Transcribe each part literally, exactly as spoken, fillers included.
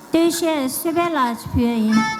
སྟོད་གཞས་སུད་བལ་ལགས་ཀྱིས་ཕུལ་ཡ་ཡིན།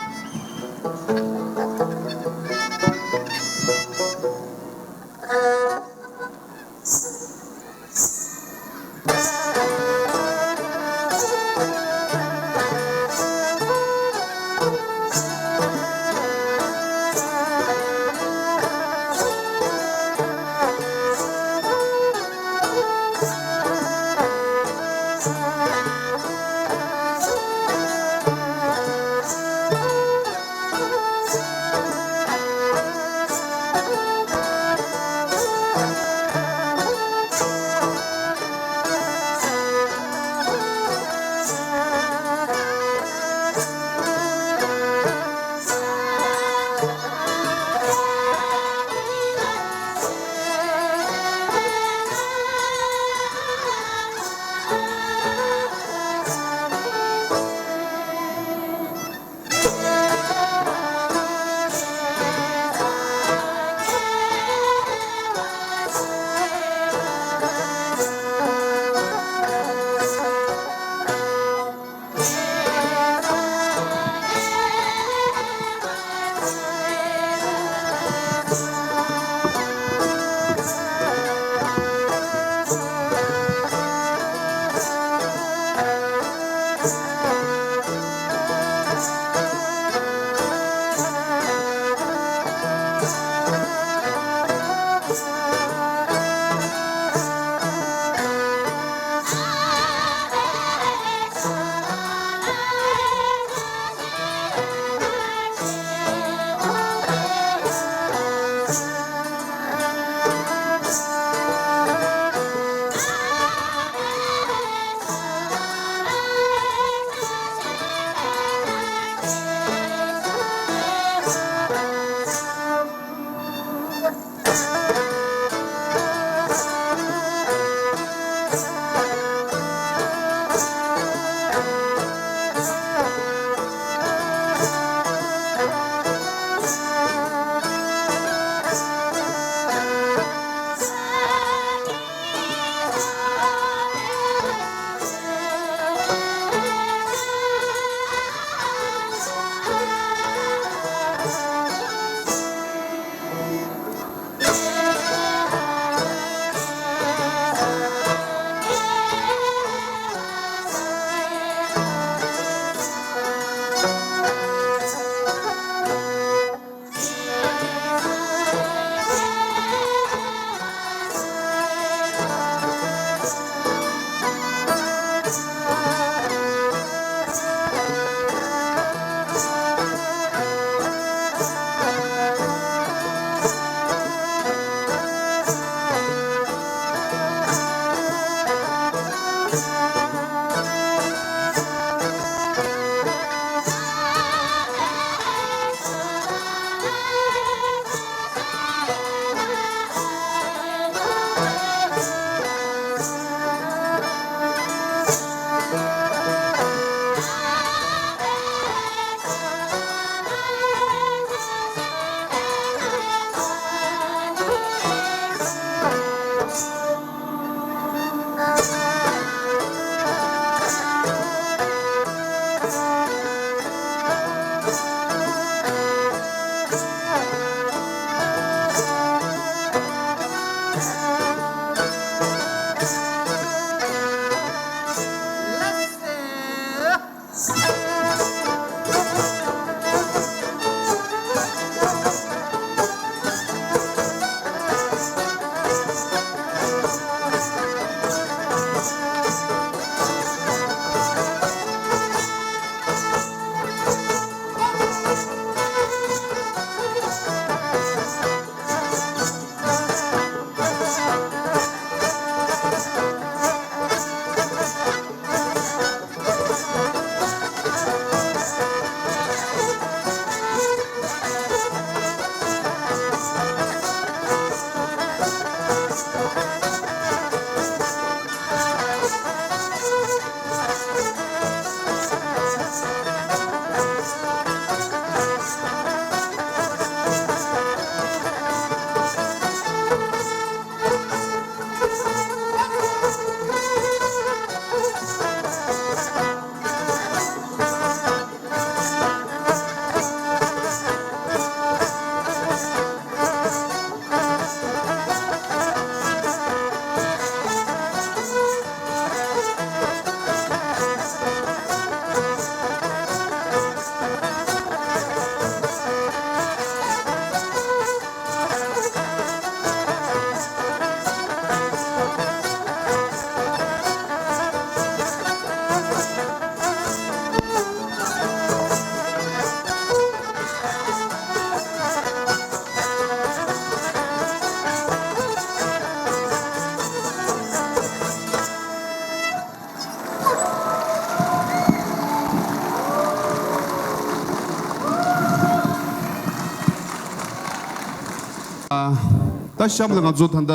ད་གཤམ་ལ་ང་ཚོ་ད་ལྟ་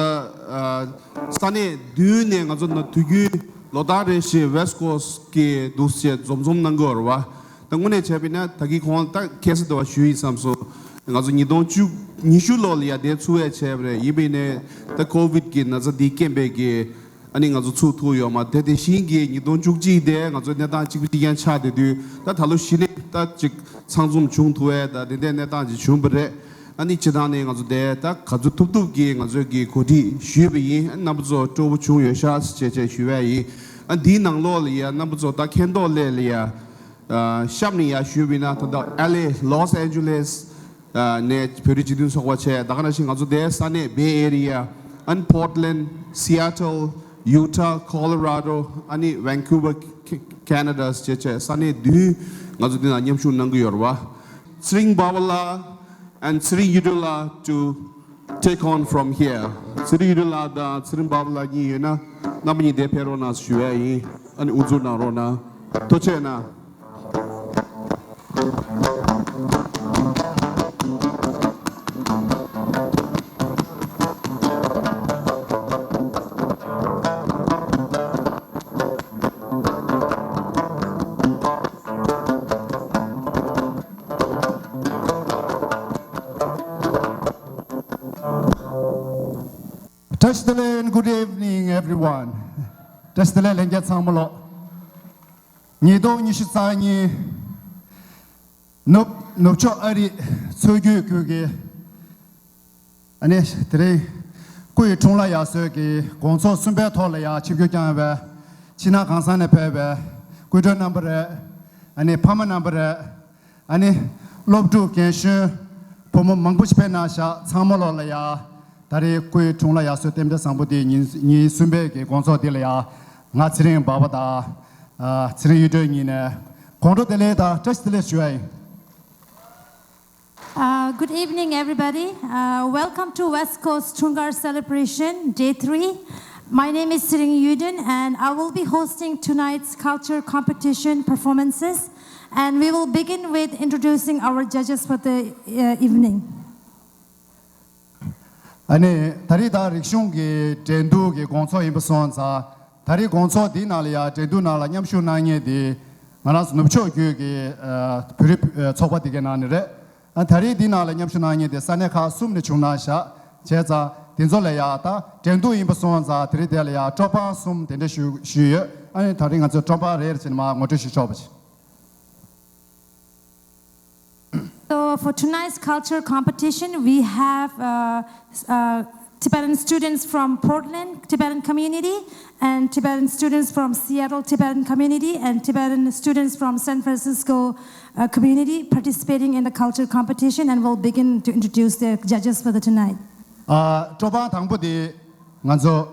ས་གནས་བདུན་ནས་ང་ཚོ་ན་དུས་རྒྱུན་ལོ་ལྟར་རེ་བཞིན་West Coast་གི་འདུག་སེ་འཛོམས་འཛོམས་གནང་གི་ཡོད་རེད་བ། ད་དངོས་གནས་བྱས་པ་ཡིན་ན་ད་གིན་གོང་ད་ཁ་སང་དེ་བ་ཞུས་ཡིན་བསམ་སོང་། ང་ཚོ་ཉིས་སྟོང་བཅུ་ཉི་ཤུ་ལོ་ལ་ཡ་དེ་ཚུགས་ཡ་བྱས་པ་རེད། ཡིན་པ་ཡིན་ནའི་ད་COVID་གི་ན་ཚ་འདི་རྐྱེན་པས་ཀྱི་ཨ་ནི་ང་ཚོ་ཚུགས་ཐུབ་ཡོད་མ་རེད། དེ་དེ་བཞིན་གྱི་ཉིས་སྟོང་བཅུ་གཅིག་དེ་ང་ཚོ་གནས་སྟངས་གཅིག་པ་གཅིག་རྐྱང་ཆགས་བསྡད་དུས་ད་ད་ལོ་གཞི་ནས་ད་ཅིག་ཚང་འཛོམས་བྱུང་ཐུབ་ཡ་ད་དེ་འདྲའི་གནས་སྟངས་ཅིག་བྱུང་བ་རེད། ཨ་ནི་སྤྱིར་བཏང་ནས་ང་ཚོ་དེ་ད་ག་ཚོད་ཐུབ་ཐུབ་ཀྱིས་ང་ཚོས་ཀྱི་གོ་སྒྲིག་ཞུས་པ་ཡིན། ཨ་རྣམ་པ་ཚོ་སྤྲོ་པོ་བྱུང་ཡོད་ཤག་ཅེས་བྱས་ཞུ་བ་ཡིན། ཨ་འདིའི་ནང་ལོགས་ལ་ཡ་རྣམ་པ་ཚོ་ད་མཁྱེན་རྟོགས་སླད་ལ་ཡ་ཨ་གཤམ་ནས་ཡ་ཞུས་པ་ཡིན་ན་ད་ལྟ་ཨེལ་ཨེ་Los Angeles་ནས་བོད་རིགས་སྤྱི་མཐུན་ཚོགས་པ་བྱས། ད་ག་ནང་བཞིན་ང་ཚོ་དེ་ས་གནས་Bay Area་ཨ་ནི་Portland, Seattle, Utah, Colorado་ཨ་ནི་Vancouver, Canada་ཅེས་བྱས་ས་གནས་བདུན་ང་ཚོ་འདི་ན་མཉམ་ཞུགས་གནང་གི་ཡོད་རེད་བ། ཚེ་རིང་འབའ་བ་ལགས་and ཚེ་རིང་གཡུ་སྒྲོན་ལགས to take on from here. ཚེ་རིང་གཡུ་སྒྲོན་ལགས་དང་ཚེ་རིང་འབའ་བ་ལགས་གཉིས་ཡོད་ན་རྣམ་པ་གཉིས་དེ་ཕེབས་རོགས་གནང་ཞུ་ཡ་ཡིན། ཨ་ནི་དབུ་འཛུགས་གནང་རོགས་གནང་། ཐུགས་རྗེ་གནང་། བཀྲ་ཤིས་བདེ་ལེགས། Good evening, everyone. བཀྲ་ཤིས་བདེ་ལེགས་ལྷན་རྒྱས་ཚང་མ་ལོ། ཉིས་སྟོང་ཉི་ཤུ་རྩ་གཉིས་ནུབ་ནུབ་ཕྱོགས་ཨ་རིའི་མཚོ་རྒྱུད་ཁུལ་གྱི་ཨ་ནི་དེ་རིང་སྐུ་ཡི་འཁྲུངས་ལྷ་དབྱར་གསོལ་གྱི་དགོང་ཚོགས་གསུམ་པའི་ཐོག་ལ་ཡང་ཆིབས་བསྒྱུར་བསྐྱངས་པའི་ཕྱི་ནང་གང་ས་ནས་ཕེབས་པའི་སྐུ་མགྲོན་རྣམ་པ་རེད། ཨ་ནི་ཕ་མ་རྣམ་པ་རེད། ཨ་ནི་སློབ་ཕྲུག་རྒན་གཞོན་བུ་མོ་མང་པོ་ཞིག་ཕེབས་གནང་ཤག་ཚང་མ་ལོ་ལ་ཡ་ད་རེས་སྐུའི་འཁྲུངས་ལྷ་དབྱར་གསོལ་རྟེན་འབྲེལ་བཟང་པོ་འདི་ཉིན་ཉིན་གསུམ་པའི་གི་དགོང་ཚོགས་འདི་ལ་ཡ་ང་ཚེ་རིང་འབའ་བ་དང་ཨ་ཚེ་རིང་གཡུ་སྒྲོན་གཉིས་ནས་དགོང་དྲོ་བདེ་ལེགས་དང་བཀྲ་ཤིས་བདེ་ལེགས་ཞུ་ཡ་ཡིན། Uh, good evening, everybody. Uh, welcome to West Coast Chungar Celebration, Day three. My name is Tsiring Yuden, and I will be hosting tonight's culture competition performances. And we will begin with introducing our judges for the uh, evening. ཨ་ནི་ད་རེས་ད་རིག་གཞུང་གི་འགྲན་བསྡུར་གྱི་དགོང་ཚོགས་ཡིན་པ་སོང་ཙང་། ད་རེས་དགོང་ཚོགས་འདིའི་ནང་ལ་ཡང་འགྲན་བསྡུར་ནང་ལ་མཉམ་ཞུགས་གནང་མཁན་དེ་ང་རང་ཚོ་ནུབ་ཕྱོགས་བརྒྱུད་ཀྱི་ཨ་བོད་རིགས་ཨ་ཚོགས་པ་དེ་གའི་ནང་ནས་རེད། ཨ་ད་རེས་འདིའི་ནང་ལ་མཉམ་ཞུགས་གནང་མཁན་དེ་ས་གནས་ཁག་གསུམ་ནས་བྱུང་གནང་ཤག་བྱས་ཙང་དེ་ཚོ་ལ་ཡང་ད་འགྲན་བསྡུར་ཡིན་པ་སོང་ཙང་། དེ་རིང་དེ་ལ་ཡང་སྤྲོ་པང་གསུམ་དེ་འདྲ་ཞུ་ཞུས་ཡོད། ཨ་ནི་ད་རེས་ང་ཚོས་སྤྲོ་པང་རེ་རེ་བྱས་ནས་མར་ངོ་སྤྲོད་ཞུ་ཆོག་པ་བྱེད། So for tonight's culture competition, we have uh, s- uh, Tibetan students from Portland Tibetan community and Tibetan students from Seattle Tibetan community and Tibetan students from San Francisco uh, community participating in the culture competition, and we'll begin to introduce the judges for the tonight. ཨ་སྤྲོ་པང་དང་པོ་དེ་ང་ཚོ་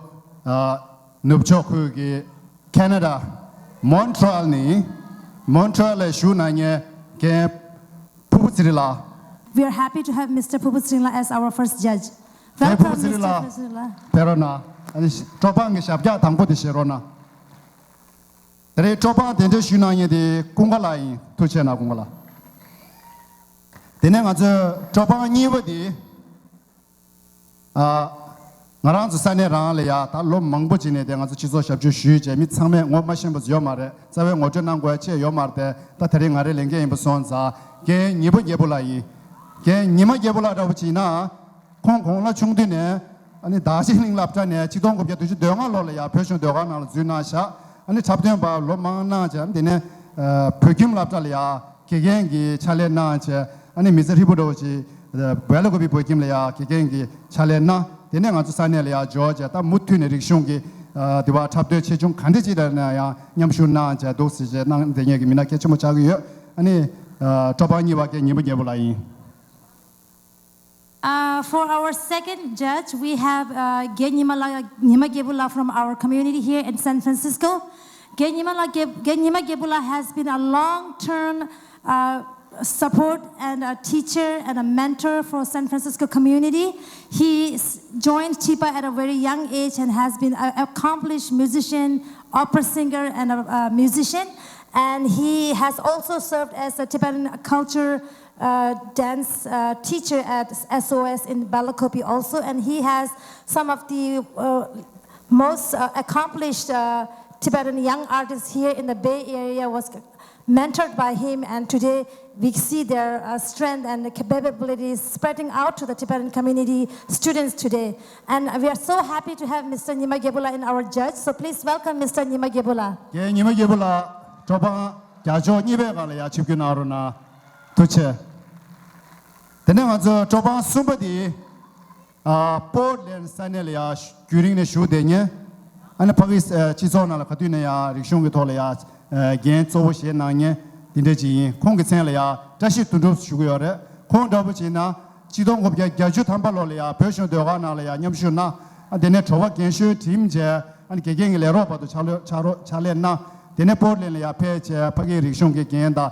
ཨ་ནུབ་ཕྱོགས་ཁུལ་གྱི་Canada Montreal་ནས་Montreal་ལ་བཞུགས་གནང་མཁན་རྒན་ཕུར་བུ་ཚེ་རིང་ལགས། We are happy to have Mister Phupu Tsinglak as our first judge. རྒན་ཕུར་བུ་ཚེ་རིང་ལགས་ཕེབས་རོགས་གནང་། ཨ་ནི་སྤྲོ་པང་གི་ཞབས་བཀྱག་དང་པོ་དེ་བཞེས་རོགས་གནང་། དེ་རིང་སྤྲོ་པང་གདན་འདྲེན་ཞུས་གནང་མཁན་དེ་ཀུན་དགའ་ལགས་ཡིན། ཐུགས་རྗེ་གནང་ཀུན་དགའ་ལགས། དེ་ནས་ང་ཚོའི་སྤྲོ་པང་གཉིས་པ་དེ། ཨ། ང་རང་ཚོ་ས་གནས་རང་ལ་ཡ་ད་ལོ་མང་པོ་ཅིག་ནས་དེ་ང་ཚོ་སྤྱི་ཚོགས་ཞབས་ཞུ་ཞུས་བྱས་མི་ཚང་མས་ངོ་མ་ཤེས་པ་ཡོད་མ་རེད། རྩ་བའི་ངོ་སྤྲོད་གནང་དགོས་ཡ་ཅི་ཡང་ཡོད་མ་རེད་དེ། ད་དེ་རིང་ང་རའི་ལས་འགན་ཡིན་པ་སོང་ཙང་རྒན་ཉི་མ་རྒྱལ་པོ་ལགས་ཡིན། རྒན་ཉི་མ་རྒྱལ་པོ་ལགས་འདྲ་བོ་ཅིག་ཡིན་ན། ཁོང་གོང་ལ་ཆུང་དུས་ནས་ཨ་ནི་དར་ཞིང་གླིང་སློབ་གྲྭ་ནས་ཆིག་སྟོང་དགུ་བརྒྱ་བདུན་ཅུ་དོན་ལྔ་ལོ་ལ་ཡ་བོད་གཞུང་ཟློས་གར་ནང་ལ་འཛུལ་གནང་ཤག་ཨ་ནི་འཁྲབ་སྟོན་པ་ལོ་མང་གནང་བྱས། ཨ་ནི་དེ་ནས་ཨ་བོད་ཁྱིམ་སློབ་གྲྭ་ལ་ཡ་དགེ་རྒན་གྱི་ཕྱག་ལས་གནང་བྱས། ཨ་ནི་མི་ཚེ་ཧྲིལ་པོ་འདྲ་བོ་ཅིག་བལ་ལ་ཀོ་བི་བོད་ཁྱིམ་ལ་ཡ་དགེ་རྒན་གྱི་ཕྱག་ལས་གནང་། དེ་ནས་ང་ཚོ་ས་གནས་ལ་ཡ་འབྱོར་བྱས། ད་མུ་མཐུད་ནས་རིག་གཞུང་གི་ཨ་དེ་བ་འཁྲབ་སྟོན་ཆེ་ཆུང་ག་འདྲ་ཅིག་ལ་ཡང་མཉམ་ཞུགས་གནང་བྱས་འདུག་ཟེར་བྱས་གནང་བསྡད་མཁན་གྱི་མི་སྣ་གལ་ཆེན་པོ་ཆགས་ཀྱི་ཡོད། ཨ་ནི་ཨ་སྤྲོ་པང་གཉིས་པ་རྒན་ཉི་མ་རྒྱལ་པོ་ལགས་ཡིན། Uh, for our second judge, we have uh, Ge Nyimala, Nyima Gebula from our community here in San Francisco. Ge Nyimala Ge- Ge Nyima Gebula has been a long-term uh, support and a teacher and a mentor for San Francisco community. He s- joined CHIPA at a very young age and has been an accomplished musician, opera singer, and a, a musician. And he has also served as a Tibetan culture uh, dance uh, teacher at S O S in Belakopi also, and he has some of the uh, most uh, accomplished uh, Tibetan young artists here in the Bay Area was mentored by him, and today we see their uh, strength and the capabilities spreading out to the Tibetan community students today. And we are so happy to have Mister Nyima Gebula in our judge. So please welcome Mister Nyima Gebula. ངས་ཉི་མ་རྒྱལ་པོ་ལགས་གྲོགས་པ་རྒྱ་ཕྱོགས་གཉིས་པའི་སྒང་ལ་ཡ་ཆིབས་བསྒྱུར་གནང་རོགས་གནང་། ཐུགས་རྗེ་ཆེ། དེ་ནས་ང་ཚོ་གྲོགས་པ་གསུམ་པ་དེ། ཨ། པོར་ལེན་ས་གནས་ལ་ཡ་རྒྱུན་རིང་ནས་བཞུགས་བསྡད་མཁན། ཨ་ནི་ཕ་གིའི་ཨ་སྤྱི་ཚོགས་ནང་ལ་ག་དུས་ནས་ཡ་རིག་གཞུང་གི་ཐོག་ལ་ཡ་ཨ་འགན་གཙོ་བོ་བཞེས་གནང་མཁན་དེ་འདྲ་ཅིག་ཡིན། ཁོང་གི་མཚན་ལ་ཡ་བཀྲ་ཤིས་དོན་གྲུབ་ཞུ་གི་ཡོད་རེད། ཁོང་འདྲ་པོ་བྱས་ན་ཆིག་སྟོང་དགུ་བརྒྱ་བརྒྱད་ཅུ་ཐམ་པ་ལོ་ལ་ཡ་བོད་གཞུང་ཟློས་གར་ནང་ལ་ཡ་མཉམ་ཞུགས་གནང་། ཨ་དེ་ནས་དྲི་བ་རྒན་གཞོན་དྲིས་མི་བྱས། ཨ་ནི་དགེ་རྒན་གྱི་ལས་རོགས་བར་དུ་ཕྱག་ལས་ཕྱག་རོགས་ཕྱག་ལས་གནང་། དེ་ནས་པོར་ལེན་ལ་ཡར་ཕེབས་བྱས་ཕ་གིའི་རིག་གཞུང་གི་འགན་དང་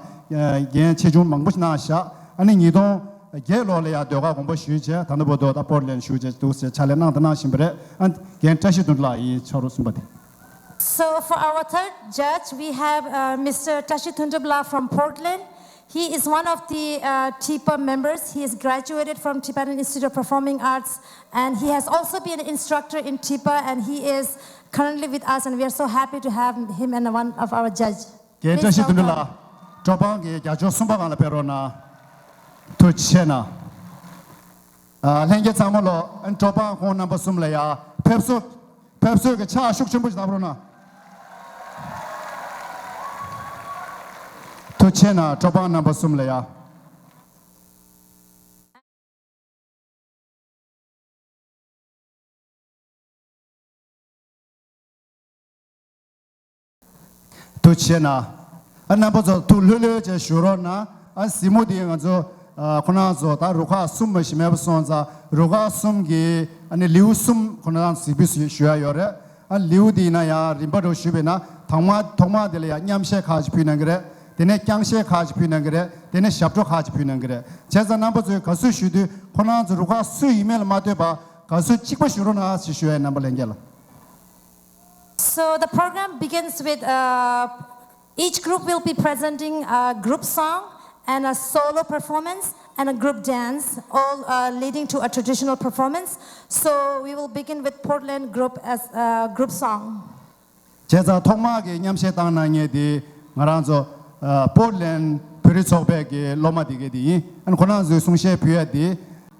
འགན་ཆེ་ཆུང་མང་པོ་ཞིག་གནང་བཞག་ཨ་ནི་ཉིས་སྟོང་བརྒྱད་ལོ་ལ་ཡར་ཟློས་གར་དགོངས་པ་ཞུས་བྱས་ད་ལྟ་བར་དུ་ད་པོར་ལེན་བཞུགས་བྱས་འདུག་ཟེར་ཕྱག་ལས་གནང་དང་གནང་བཞིན་པ་རེད། ཨ་རྒན་བཀྲ་ཤིས་དོན་གྲུབ་ལགས་ཡིན། ཕྱག་རོགས་གསུམ་པ་དེ། So for our third judge, we have uh, Mister Tashi Thundubla from Portland. He is one of the uh, TIPA members. He is graduated from Tibetan Institute of Performing Arts, and he has also been an instructor in TIPA, and he is currently with us, and we are so happy to have him as one of our judge. རྒན་བཀྲ་ཤིས་དོན་གྲུབ་ལགས། གྲོགས་པོ་གི་རྒྱ་ཕྱོགས་གསུམ་པ་སྒང་ལ་ཕེབས་རོགས་གནང་། ཐུགས་རྗེ་ཆེ་གནང་། ཨ་ལྷན་རྒྱས་ཚང་མ་ལོ། ཨ་གྲོགས་པོ་ཁོང་རྣམ་པ་གསུམ་ལ་ཡ་ཕེབས་བསུ། ཕེབས་བསུ་གི་ཕྱག་ཤུགས་ཆེན་པོ་ཞིག་བརྡབ་རོགས་གནང་། ཐུགས་རྗེ་ཆེ་གནང་། གྲོགས་པོ་རྣམ་པ་གསུམ་ལ་ཡ། ཐུགས་རྗེ་ཆེ་གནང་། ཨ་རྣམ་པ་ཚོ་ཐུགས་ལྷོད་ལྷོད་བྱས་བཞུགས་རོགས་གནང་། ཨ་གཟིགས་མོ་འདི་ང་ཚོ་ཨ་ཁོ་རང་ཚོ་ད་རུ་ཁག་གསུམ་མ་ཞིག་མེད་པ་སོང་ཙང་རུ་ཁག་གསུམ་གྱི་ཨ་ནི་ལེའུ་གསུམ་ཁོ་རང་གཟིགས་འབུལ་ཞུ་ཡ་ཡོད་རེད། ཨ་ལེའུ་འདི་ཡིན་ན་ཡང་རིམ་པ་འདྲ་ཞུས་པ་ཡིན་ན་དང་མ་ཐོག་མ་དེ་ལ་ཡང་མཉམ་གཞས་ཁག་ཅིག་ཕུལ་གནང་གི་རེད། དེ་ནས་རྐྱང་གཞས་ཁག་ཅིག་ཕུལ་གནང་གི་རེད། དེ་ནས་ཞབས་བྲོ་ཁག་ཅིག་ཕུལ་གནང་གི་རེད། བྱས་ཙང་རྣམ་པ་ཚོས་དགའ་བསུ་ཞུ་དུས་ཁོ་རང་ཚོ་རུ་ཁག་སུ་ཡིན་མིན་ལ་མ་ལྟོས་པར་དགའ་བསུ་གཅིག་པ་ཞུ་རོགས་གནང་ཞེས་ཞུ་ཡ་ཡིན། རྣམ་པ་ལྷན་རྒྱས་ལ། So the program begins with uh, each group will be presenting a group song and a solo performance and a group dance, all uh, leading to a traditional performance. So we will begin with Portland group as a group song. བྱས་ཙང་ཐོག་མར་གྱི་མཉམ་གཞས་བཏང་གནང་མཁན་དེ་ང་རང་ཚོ་ཨ་པོར་ལེན་བོད་རིགས་ཚོགས་པའི་གི་སློབ་མ་དེ་གས་དེ་ཡིན། ཨ་ནི་ཁོ་རང་ཚོའི་གསུང་བཤད་ཕུལ་ཡ་དེ་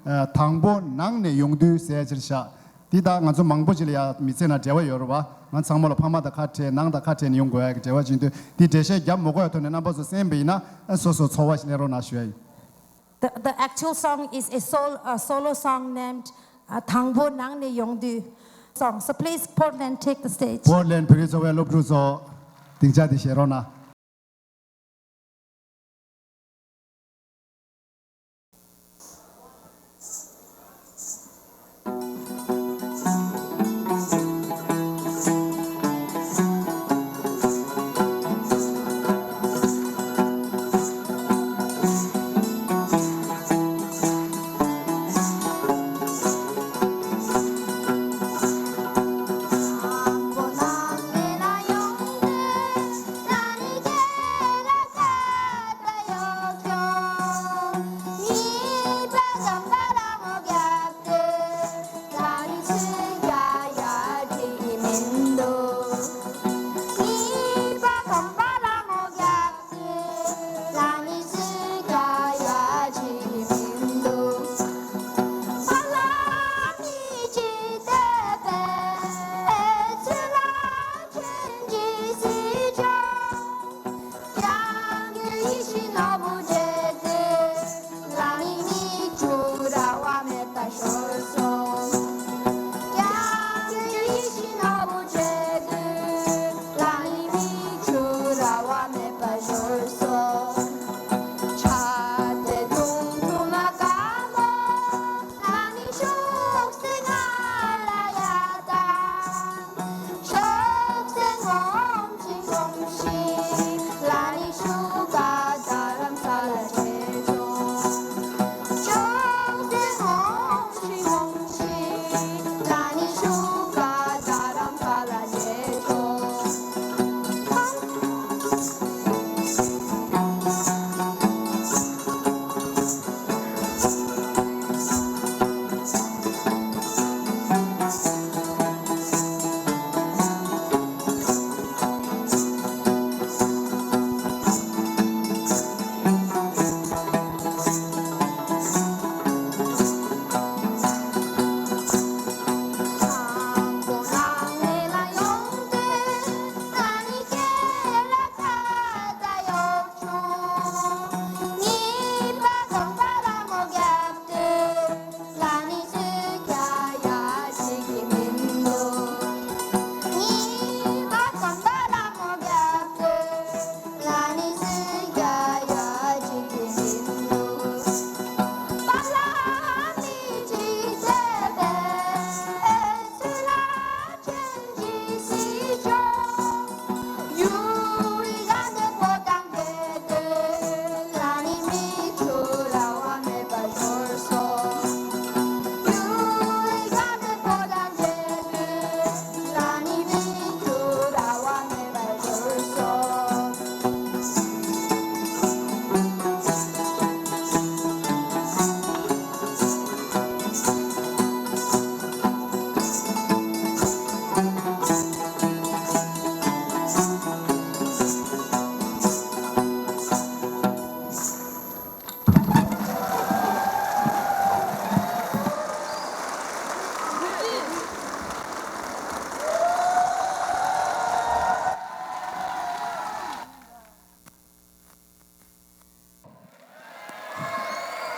ཨ་དང་པོ་ནང་ནས་ཡོང་དུས་ཟེར་ཕྱིར་བཞག་འདི་ད་ང་ཚོ་མང་པོ་ཅིག་ལ་ཡ་མི་ཚེ་ནང་འབྲེལ་བ་ཡོད་རེད་བ། ང་ཚང་མ་ལ་ཕ་མ་དང་ཁ་བྲལ་ནང་དང་ཁ་བྲལ་ནས་ཡོང་དགོས་ཡ་གི་འབྲེལ་བ་ཅིག་ཡིན་དུས་འདི་འགྲེལ་བཤད་རྒྱབ་མ་དགོས་ཡ་ཐོག་ནས་རྣམ་པ་ཚོ་གསན་པ་ཡིན་ན་ཨ་སོ་སོ་ཚོར་བ་ཞིག་སླེབས་རོགས་གནང་ཞུ་ཡ་ཡིན། The, the actual song is a, sol, a solo song named uh, དང་པོ་ནང་ནས་ཡོང་དུས། Song. So please, Portland, take the stage. པོར་ལེན་བོད་རིགས་ཚོགས་པའི་སློབ་ཕྲུག་ཚོ་སྡིངས་ཆ་འདི་བཞེས་རོགས་གནང་།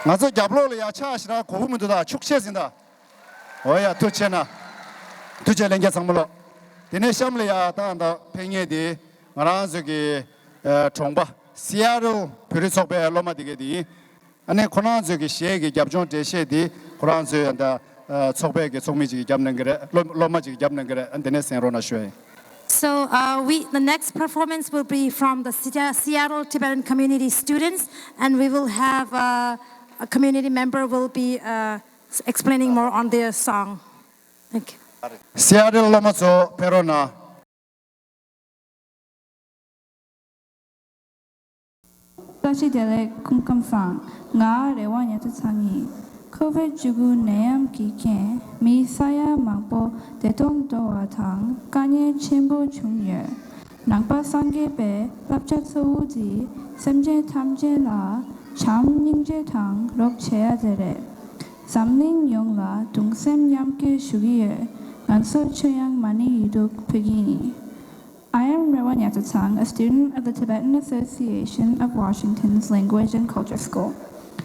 ང་ཚོ་རྒྱབ་ལོགས་ལ་ཡ་ཆ་ཞེ་དྲག་གོ་གི་མི་འདུག་ད་ཤུགས་ཆེ་ཟིན་ད། འོ་ཡ་ཐུགས་ཆེ་ན། ཐུགས་ཆེ་ལྷན་རྒྱས་ཚང་མ་ལོ། དེ་ནས་གཤམ་ལ་ཡ་ད་ད་ཕེབས་མཁན་དེ་ང་རང་ཚོ་གི་ཨ་གྲོང་པ་སི་ཨེ་ཊལ་བོད་རིགས་ཚོགས་པའི་སློབ་མ་དེ་གས་དེ་ཡིན། ཨ་ནི་ཁོ་རང་ཚོའི་གི་གཞས་ཀྱི་རྒྱབ་ལྗོངས་འགྲེལ་བཤད་དེ་ཁོ་རང་ཚོའི་ད་ཨ་ཚོགས་པའི་གི་ཚོགས་མི་ཅིག་གིས་རྒྱབ་གནང་གི་རེད། སློབ་སློབ་མ་ཅིག་གིས་རྒྱབ་གནང་གི་རེད། ཨ་འདི་ནས་གསན་རོགས་གནང་ཞུ་ཡ་ཡིན། So, uh, we, the next performance will be from the Seattle Tibetan Community students, and we will have uh, a community member will be uh, explaining more on their song. Thank you. སི་ཨེ་ཊལ་སློབ་མ་ཚོ་ཕེབས་རོགས་གནང་། བཀྲ་ཤིས་བདེ་ལེགས། སྐུ་ཁམས་བཟང་། ང་རེ་བ་ཉ་ཚ་ཚང་ཡིན། ཁོ་ཝིད་བཅུ་དགུ་ནད་ཡམས་ཀྱི་རྐྱེན་མི་ས་ཡ་མང་པོ་བདེ་སྟོང་འགྲོ་བ་དང་དཀའ་ངལ་ཆེན་པོ་བྱུང་ཡོད། ནང་པ་སངས་རྒྱས་པའི་བསླབ་བྱ་གཙོ་བོ་དེ་སེམས་ཅན་ཐམས་ཅད་ལ་བྱམས་སྙིང་རྗེ་དང་རོགས་བྱེད་ཡ་དེ་རེད། འཛམ་གླིང་ཡོངས་ལ་གདུང་སེམས་མཉམ་སྐྱེད་ཞུ་གི་ཡོད། ང་ཚོ་ཆོས་དབྱངས་མ་ཎི་ཡི་དུག་ཕུལ་གི་ཡིན། I am Rewa Nyatsatsang, a student of the Tibetan Association of Washington's Language and Culture School.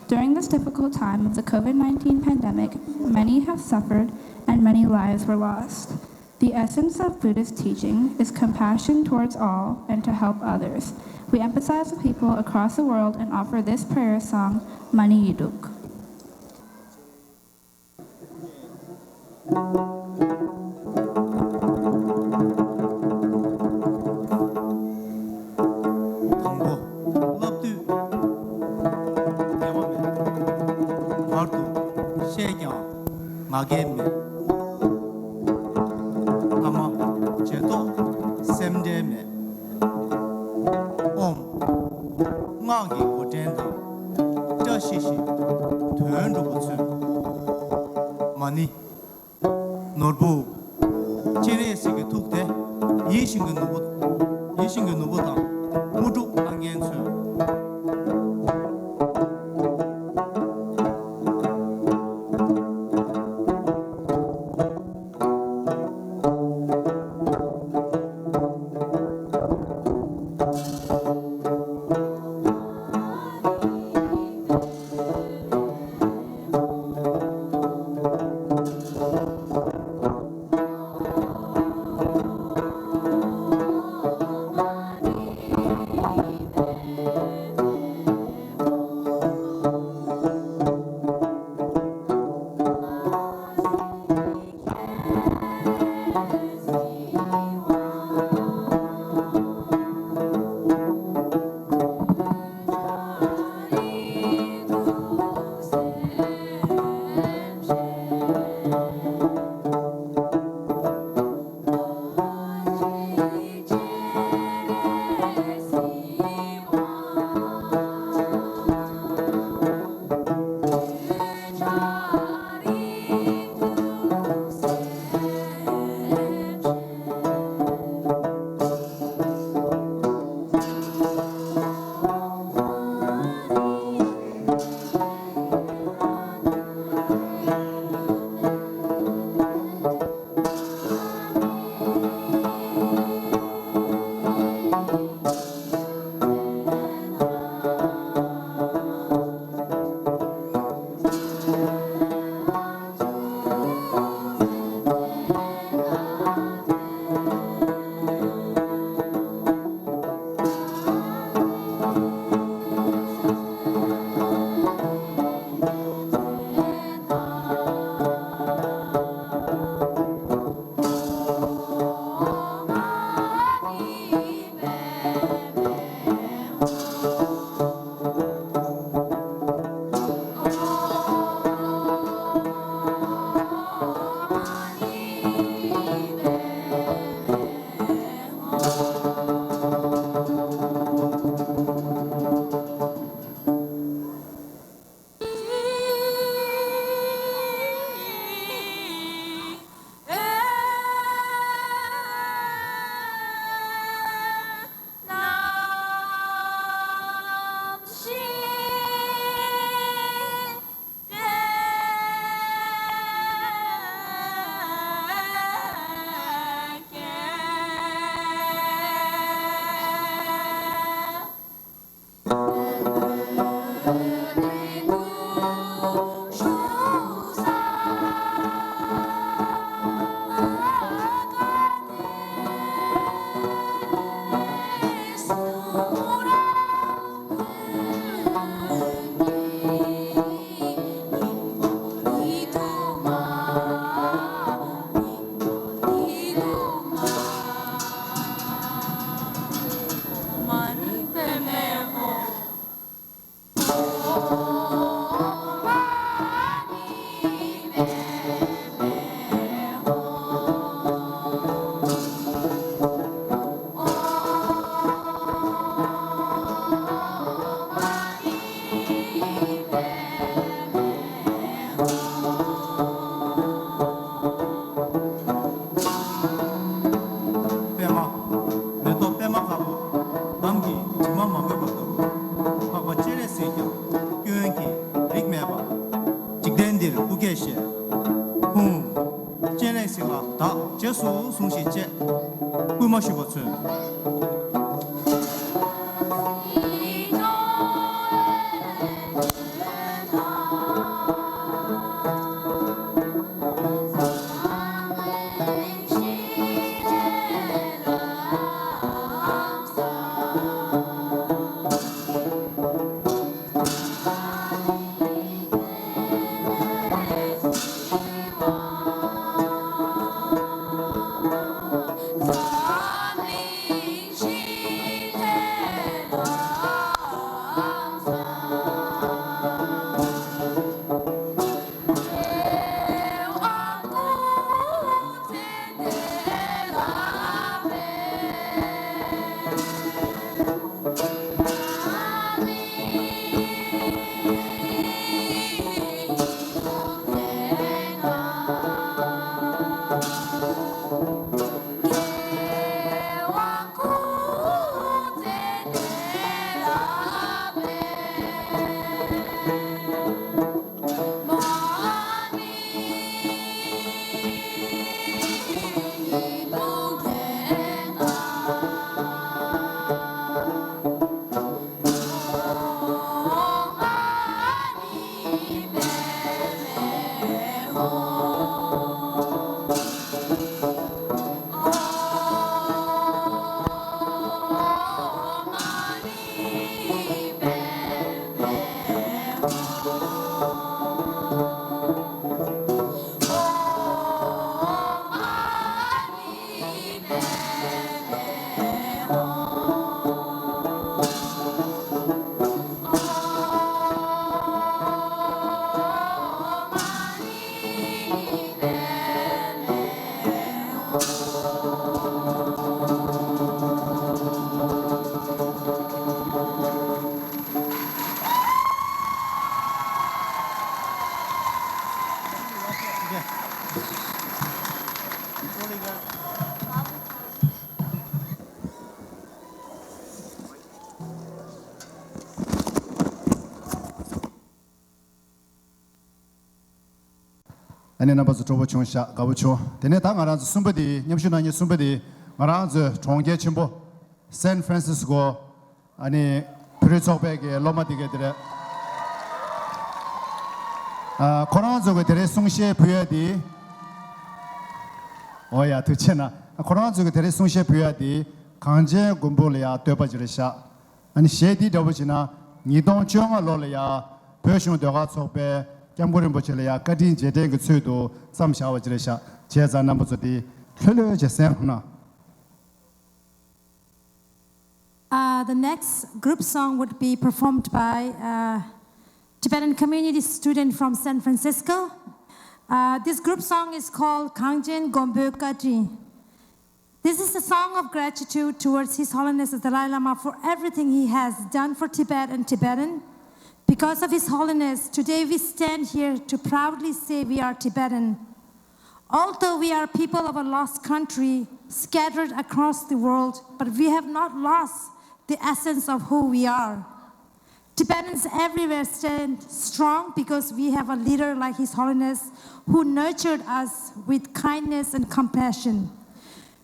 During this difficult time of the COVID nineteen pandemic, many have suffered and many lives were lost. The essence of Buddhist teaching is compassion towards all and to help others. We empathize with people across the world and offer this prayer song, Mani Yiduk. དང་པོ། བསླབ་བཏུས་ངལ་བ་མེད། བར་དུ་བཤད་ཀྱང་ང་རྒྱལ་མེད། ཐ་མ་རྗེས་ཐོབ་སེམས་ཁྲལ་མེད། ཨོཾ། སྔགས་ཀྱི་མགོ་འདྲེན་དང་། བཀྲ་ཤིས་ཤིས་དོན་འགྲུབ་པ་མཚོན། མ་ཎི། ནོར་བུ། སྤྱན་རས་གཟིགས་ཀྱི་ཐུགས་དེ་ཡིད་བཞིན་གྱི་ནོར་བུ། ཡིད་བཞིན་གྱི་ནོར་བུ་དང་དངོས་གྲུབ་གནང་མཁན་མཚོན། པདྨ། མེ་ཏོག་པདྨ་དཀར་པོ། འདམ་གྱི་དྲི་མ་མ་གོས་པ་དང་། འཕགས་པ་སྤྱན་རས་གཟིགས་ཀྱང་སྐྱོན་གྱིས་རིག་མེད་པ། འཇིག་རྟེན་འདིར་སྐུ་སྐྱེ་ཞེས། ཧཱུྃ། སྤྱན་རས་གཟིགས་ལ་བདག་རྗེས་སུ་བཟུང་ཞིག་ཅེས་བསྐུལ་མ་ཞུ་བ་མཚོན། ཨ་ནི་རྣམ་པ་ཚོ་སྤྲོ་པོ་བྱུང་ཤག་དགའ་པོ་བྱུང་། དེ་ནས་ད་ང་རང་ཚོ་གསུམ་པ་དེ་མཉམ་ཞུགས་གནང་མཁན་གསུམ་པ་དེ་ང་རང་ཚོའི་གྲོང་ཁྱེར་ཆེན་པོ་སན་ཧྥ་རན་སིས་ཀོ། ཨ་ནི་བོད་རིགས་ཚོགས་པའི་གི་སློབ་མ་དེ་གས་དེ་རེད། ཨ། ཁོ་རང་ཚོ་གི་དེ་རིང་གསུང་བཤད་ཕུལ་ཡ་དེ། འོ་ཡ། ཐུགས་རྗེ་གནང་། ཁོ་རང་ཚོ་གི་དེ་རིང་གསུང་བཤད་ཕུལ་ཡ་དེ་གངས་ཅན་མགོན་པོ་ལ་ཡ་བསྟོད་པ་ཅིག་རེད་ཤག་ཨ་ནི་གཞས་འདི་འདྲ་པོ་བྱས་ན་ཉིས་སྟོང་བཅོ་ལྔ་ལོ་ལ་ཡ་བོད་གཞུང་ཟློས་གར་ཚོགས་པས་སྐྱབས་མགོན་རིན་པོ་ཆེ་ལ་ཡ་བཀའ་དྲིན་རྗེས་དྲན་གྱི་ཚུལ་དུ་བརྩམས་བཞག་པ་ཅིག་རེད་ཤག་བྱས་ཙང་རྣམ་པ་ཚོ་དེ་ལྷོད་ལྷོད་བྱས་གསན་རོགས་གནང་། Uh, the next group song would be performed by uh, Tibetan community student from San Francisco. Uh, this group song is called Kangchen Gombe Kaji. This is a song of gratitude towards His Holiness the Dalai Lama for everything he has done for Tibet and Tibetan. Because of His Holiness, today we stand here to proudly say we are Tibetan. Although we are people of a lost country, scattered across the world, but we have not lost the essence of who we are. Tibetans everywhere stand strong because we have a leader like His Holiness who nurtured us with kindness and compassion.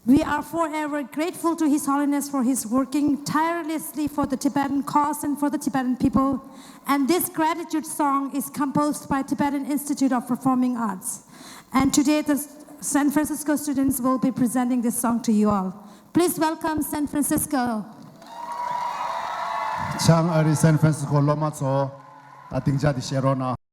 We are forever grateful to His Holiness for his working tirelessly for the Tibetan cause and for the Tibetan people. And this gratitude song is composed by Tibetan Institute of Performing Arts. And today the San Francisco students will be presenting this song to you all. Please welcome San Francisco. བྱང་ཨ་རི་སན་ཧྥ་རན་སི་སྐོ་སློབ་མ་ཚོ། ད་སྡིངས་ཆ་འདི་བཞེས་རོགས་གནང་།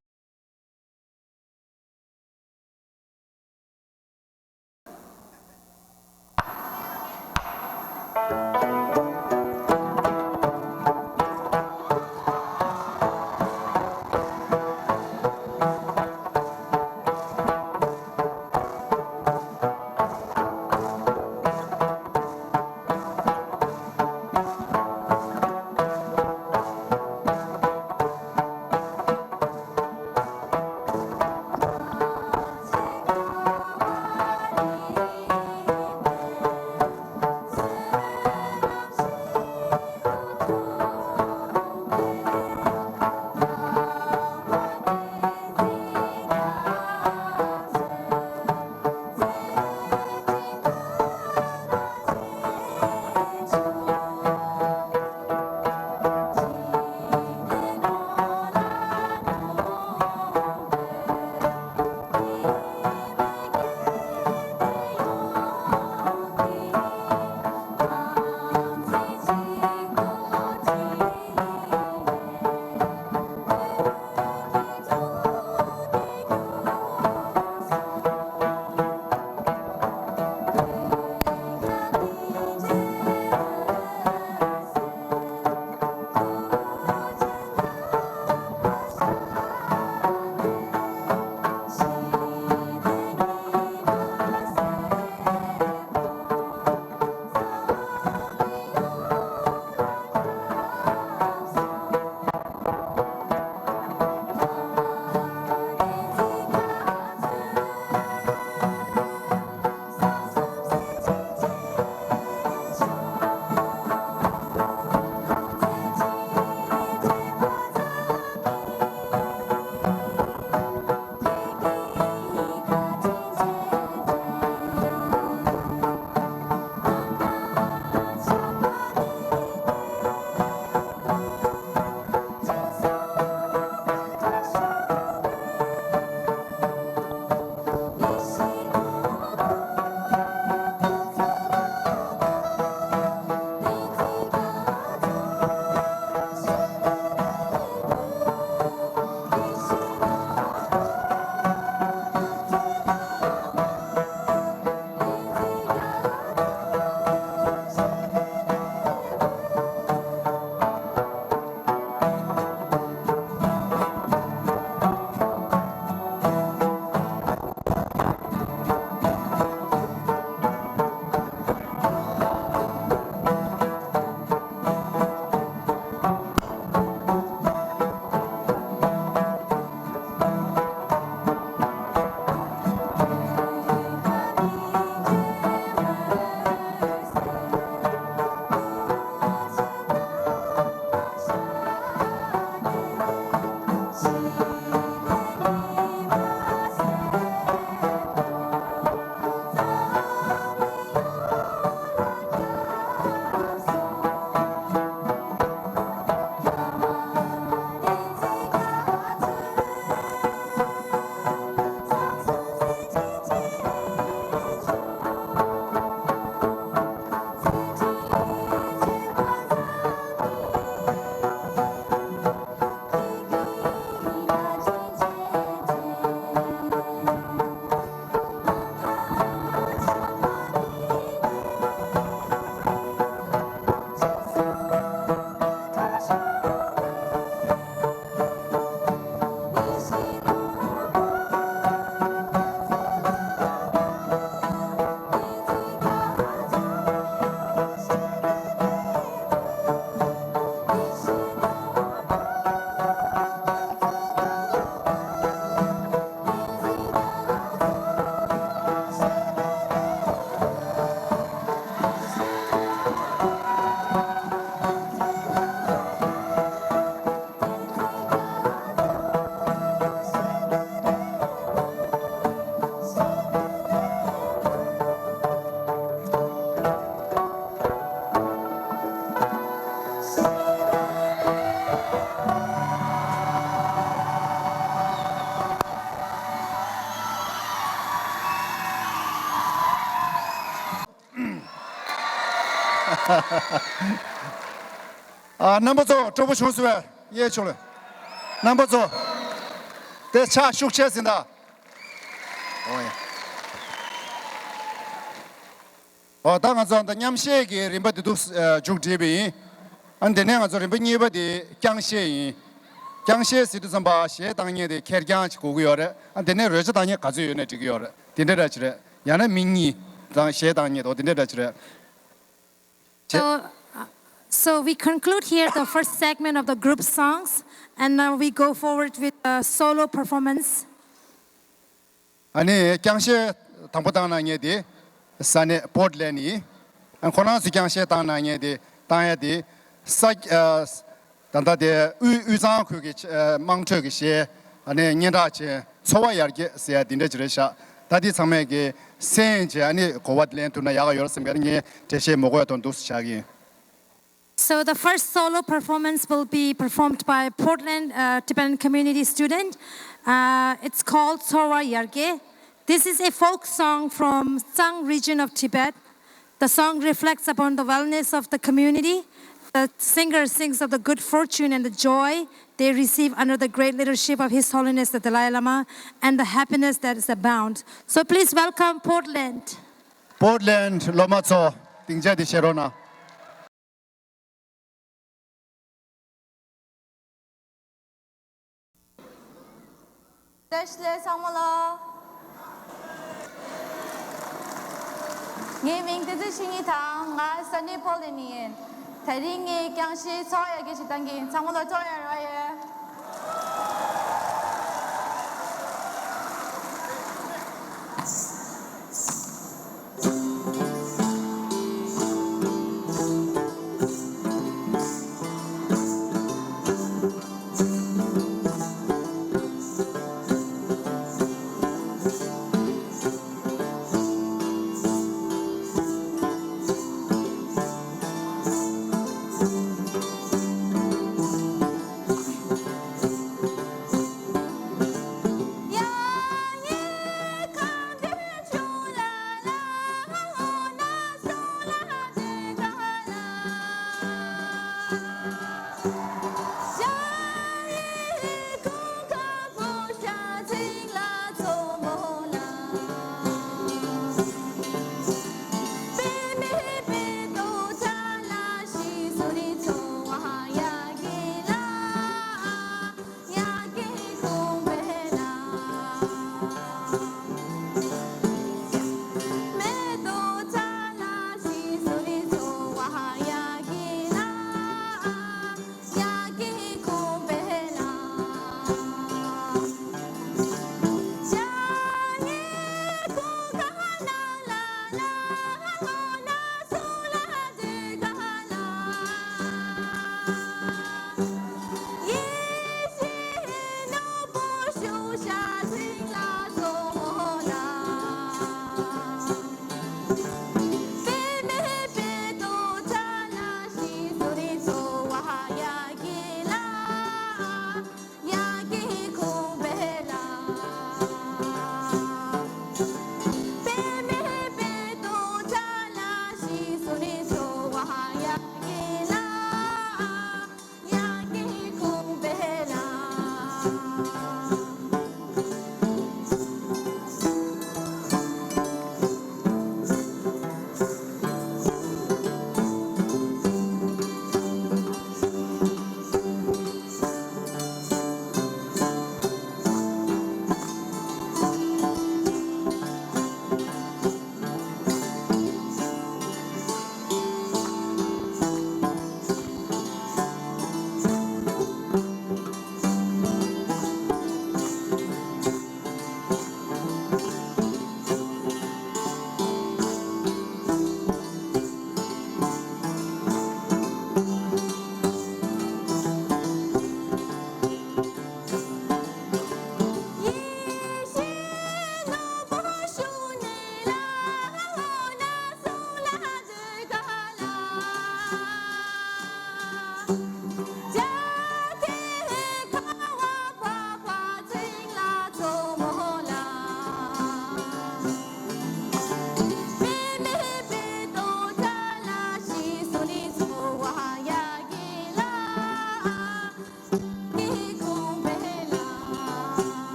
ཨ། རྣམ་པ་ཚོ་སྤྲོ་པོ་བྱུང་སོང་བས། ཡེ་ཆོག་ལེ། རྣམ་པ་ཚོ། དེ་ཕྱག་ཤུགས་ཆེ་ཟིན་ད། ཨོ་ཡ། ཨོ། ད་ང་ཚོ་ད་མཉམ་གཞས་ཀྱི་རིམ་པ་དེ་འདུག་ཨ། མཇུག་སྒྲིལ་བ་ཡིན། ཨ། དེ་ནས་ང་ཚོ་རིམ་པ་གཉིས་པ་དེ་རྐྱང་གཞས་ཡིན། རྐྱང་གཞས་ཟེར་དུས་ཙམ་པ་གཞས་བཏང་མཁན་དེ་ཁེར་རྐྱང་ཅིག་དགོས་ཀྱི་ཡོད་རེད། ཨ། དེ་ནས་རོལ་ཆ་བཏང་མཁན་ག་ཚོད་ཡོད་ན་འགྲིག་གི་ཡོད་རེད། དེ་འདྲ་འདྲ་ཅིག་རེད། ཡང་ན་མི་གཉིས་དང་གཞས་བཏང་མཁན་དེ་འདྲ་འདྲ་ཅིག་རེད། So, uh, so we conclude here the first segment of the group songs, and now we go forward with a solo performance. ཨ་ནི་རྐྱང་གཞས་དང་པོ་བཏང་གནང་མཁན་དེ་ས་གནས་པོར་ཊི་ལན་ཡིན། ཨ། ཁོ་རང་ཚོས་རྐྱང་གཞས་བཏང་གནང་མཁན་དེ་བཏང་ཡ་དེ་ས། ཨ། ད་ལྟ་དེ་དབུས་དབུས་གཙང་ཁུལ་གྱི་ཨ། དམངས་ཁྲོད་ཀྱི་གཞས། ཨ་ནི་སྙན་གྲགས་ཅན་ཚོར་བ་ཡར་རྒྱས་ཟེར་ཡ་དེ་འདྲ་ཅིག་རེད་ཤག་ད་དེ་ཚང་མས་ཀྱི་གསན་བྱས། ཨ་ནི་གོ་བ་ལེན་ཐུབ་ན་ཡག་ག་ཡོད་རེད་བསམ་གྱི། ཨ་ནི་ངས་འགྲེལ་བཤད་མ་དགོས་པ་དང་འདུག་སེ་བཞག་གི་ཡིན། So the first solo performance will be performed by Portland, uh, Tibetan community student. Uh, it's called Tsorwa Yarge. This is a folk song from Tsang region of Tibet. The song reflects upon the wellness of the community. The singer sings of the good fortune and the joy they receive under the great leadership of His Holiness the Dalai Lama and the happiness that is abound. So please welcome Portland. པོར་ཊི་ལན་སློབ་མ་ཚོ་སྡིངས་ཆ་འདི་བཞེས་རོགས་གནང་། བཀྲ་ཤིས་བདེ་ལེགས་ཚང་མ་ལ། ངའི་མིང་བདེ་ཚེ་ཆོས་ཉིད་དང་། ང་ས་གནས་པོར་ཊི་ལན་ནས་ཡིན། དེ་རིང་ངས་རྐྱང་གཞས་ཚོར་བ་ཡར་རྒྱས་ཤིག་བཏང་གི་ཡིན། ཚང་མ་ལ་ཚོར་བ་ཡར་བ་ཡོད།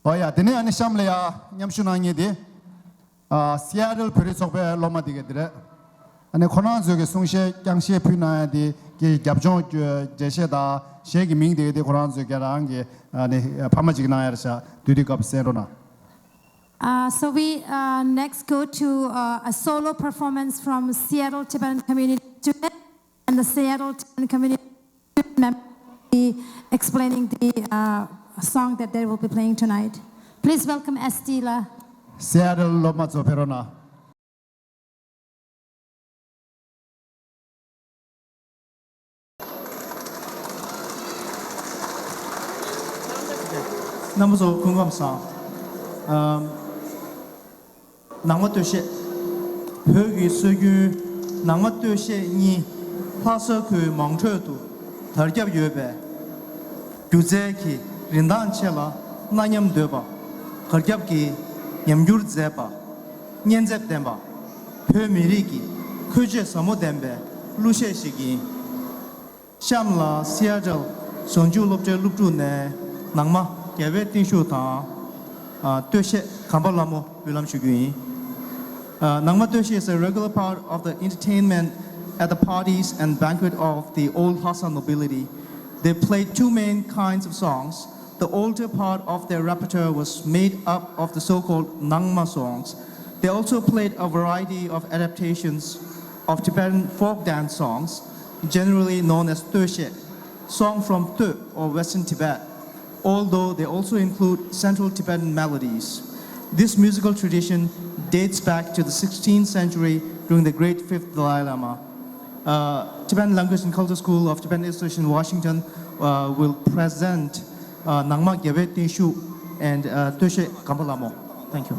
ཨོ་ཡ། དེ་ནས་ཨ་ནི་གཤམ་ལ་ཡ་མཉམ་ཞུགས་གནང་མཁན་དེ། ཨ། སི་ཨེ་ཊལ་བོད་རིགས་ཚོགས་པའི་སློབ་མ་དེ་ག་དེ་རེད། ཨ་ནི་ཁོ་རང་ཚོས་ཀྱི་གསུང་བཤད་རྐྱང་བཤད་ཕུལ་གནང་ཡ་དེ་གི་རྒྱབ་ལྗོངས་འགྲེལ་བཤད་དང་གཞས་ཀྱི་མིང་དེ་ག་དེ་ཁོ་རང་ཚོས་ཀྱི་རང་གི་ཨ་ནི་ཕ་མ་ཅིག་གནང་ཡ་རེད་ཤག་དུས་དུས་སྐབས་གསན་རོགས་གནང་། Uh, so we uh, next go to uh, a solo performance from Seattle Tibetan Community student and the Seattle Tibetan Community student member will be explaining the uh, song that they will be playing tonight. Please welcome Estela. སི་ཨེ་ཊལ་སློབ་མ་ཚོ་ཕེབས་རོགས་གནང་། རྣམ་པ་ཚོ་སྐུ་ཁམས་བཟང་། ཨམ། ནང་མ་སྟོད་གཞས། བོད་ཀྱི་སྲོལ་རྒྱུན་ནང་མ་སྟོད་གཞས་གཉིས་ལྷ་ས་ཁུལ་མང་ཁྲོད་དུ་དར་ཁྱབ་ཡོད་པས། སྒྱུ་རྩལ་གྱི་རིན་ཐང་ཆེ་ལ་གནའ་ཉམས་དོད་པ། གར་ཁྱབ་ཀྱི་ཉམས་འགྱུར་མཛད་པ། སྙན་ཚད་ལྡན་པ། བོད་མི་རིགས་ཀྱི་ཁོད་ཆོད་ཟབ་མོ་ལྡན་པའི་གླུ་གཞས་ཤིག་ཡིན། གཤམ་ལ་སི་ཨེ་ཊལ་ཟུང་འཇུག་སློབ་གྲྭའི་སློབ་ཕྲུག་ནས་ནང་མ་རྒྱལ་བའི་བརྟན་བཞུགས་དང་། ཨ། སྟོད་གཞས་གམ་པ་ལྷ་མོ་འབུལ་ལམ་ཞུ་རྒྱུ་ཡིན། Uh, Nangma Toshi is a regular part of the entertainment at the parties and banquet of the old Lhasa nobility. They played two main kinds of songs. The older part of their repertoire was made up of the so-called Nangma songs. They also played a variety of adaptations of Tibetan folk dance songs, generally known as Toshi, song from Toe or Western Tibet, although they also include Central Tibetan melodies. This musical tradition dates back to the sixteenth century during the great fifth Dalai Lama. Uh, Tibetan Language and Culture School of Tibetan Institution, Washington, uh, will present uh, Nangma Gyalvay Tenshu and uh, Toshi Gampa Lamo. Thank you.